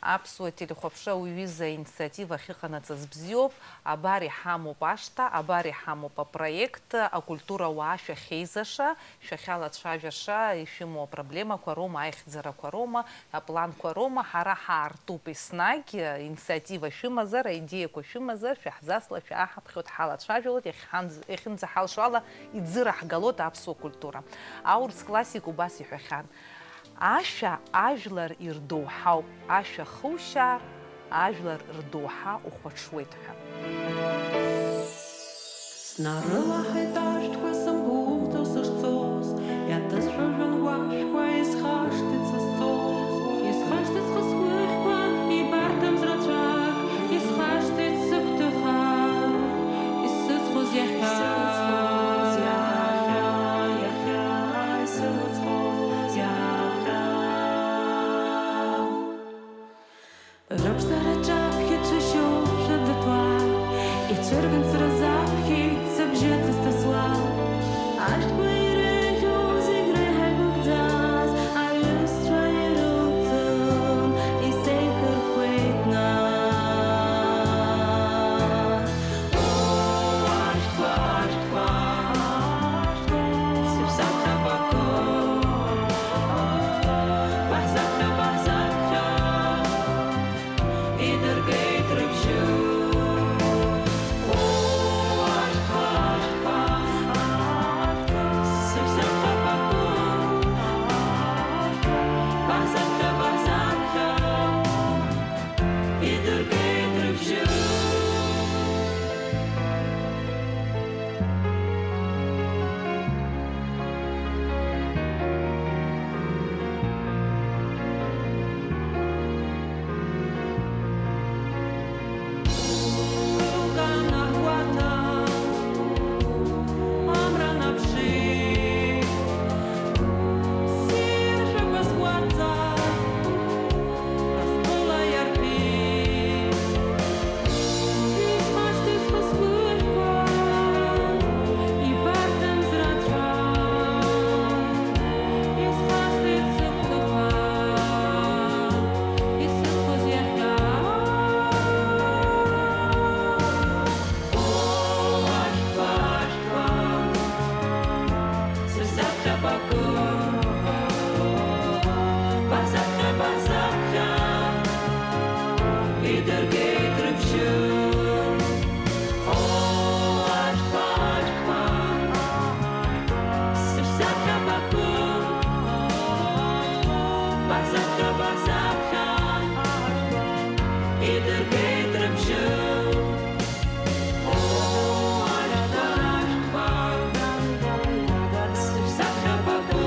Аԥсуа телехәаԥшра уи ҩыза аинициатива ахьыҟанаҵаз бзиоуп. Абар иҳамоуп ашҭа, абар иҳамоуп апроект, акультура ауаа шәахьеизаша, шәахьалацәажәаша, ишәымоу апроблемақәа роума, аихьӡарақәа роума, апланқәа роума, ҳара ҳаартуп еснагь, инициатива шәымазар, аидеиақәа шәымазар, шәаҳзасла, шәааҳаԥхьоит, ҳалацәажәалоит, иахьҳанз-, иахьынӡаҳалшо ала иӡыраҳгалоит аԥсуа культура. Аурыс классик убас иҳәахьан. Ашәа ажәлар ирдоуҳауп, ашәа хушьаар, ажәлар рдоуҳа ухәаҽуеит ҳәа. Снарылаҳаит ашәҭқәа сымгәыӷӡо сышцоз, иаҭысҳәажәон уажәқәа, исхашҭит сызцоз. Исхашҭит схы сгәыхьқәа, ибарҭамыз рацәак, исхашҭит сыгәҭыха, исыцхоз иахьа. Исыцхоз иахьа, иахьа, исыцхоз иахьа. Рыԥсара ҿаԥхьа ҽашьоуп шәаӡатәа, ицәырган сразаԥхьеит сыбжьы ҵысҵысуа. Ашәҭқәа ирыхьу зегь реиҳа игәыгәӡаз, аҩызцәа ирылҵын, исеихырхәеит нас. О, ашәҭқәа, ашәҭқәа, сыԥсадгьыл баку, баҳзаԥхьа, баҳзаԥхьа, идыргеит рыбжьы. О, ашәҭқәа, ашәҭқәа, сыԥсадгьыл баку, баҳзаԥхьа, баҳзаԥхьа, идыргеит рыбжьы. Идыргеит рыбжьы. О, ашәҭқәа, ашәҭқәа, сыԥсадгьыл баку, баҳзаԥхьа, баҳзаԥхьа, идыргеит рыбжьы. О, ашәҭқәа, ашәҭқәа, сыԥсадгьыл баку,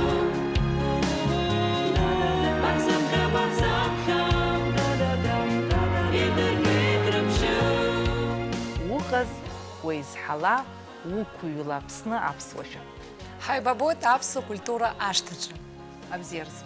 баҳзаԥхьа, баҳзаԥхьа, идыргеит рыбжьы. Уҟаз, уеизҳала, уқәыҩла Аԥсны аԥсуа шәа. Ҳаибабоит аԥсуа культура ашҭаҿы. Абзиараз.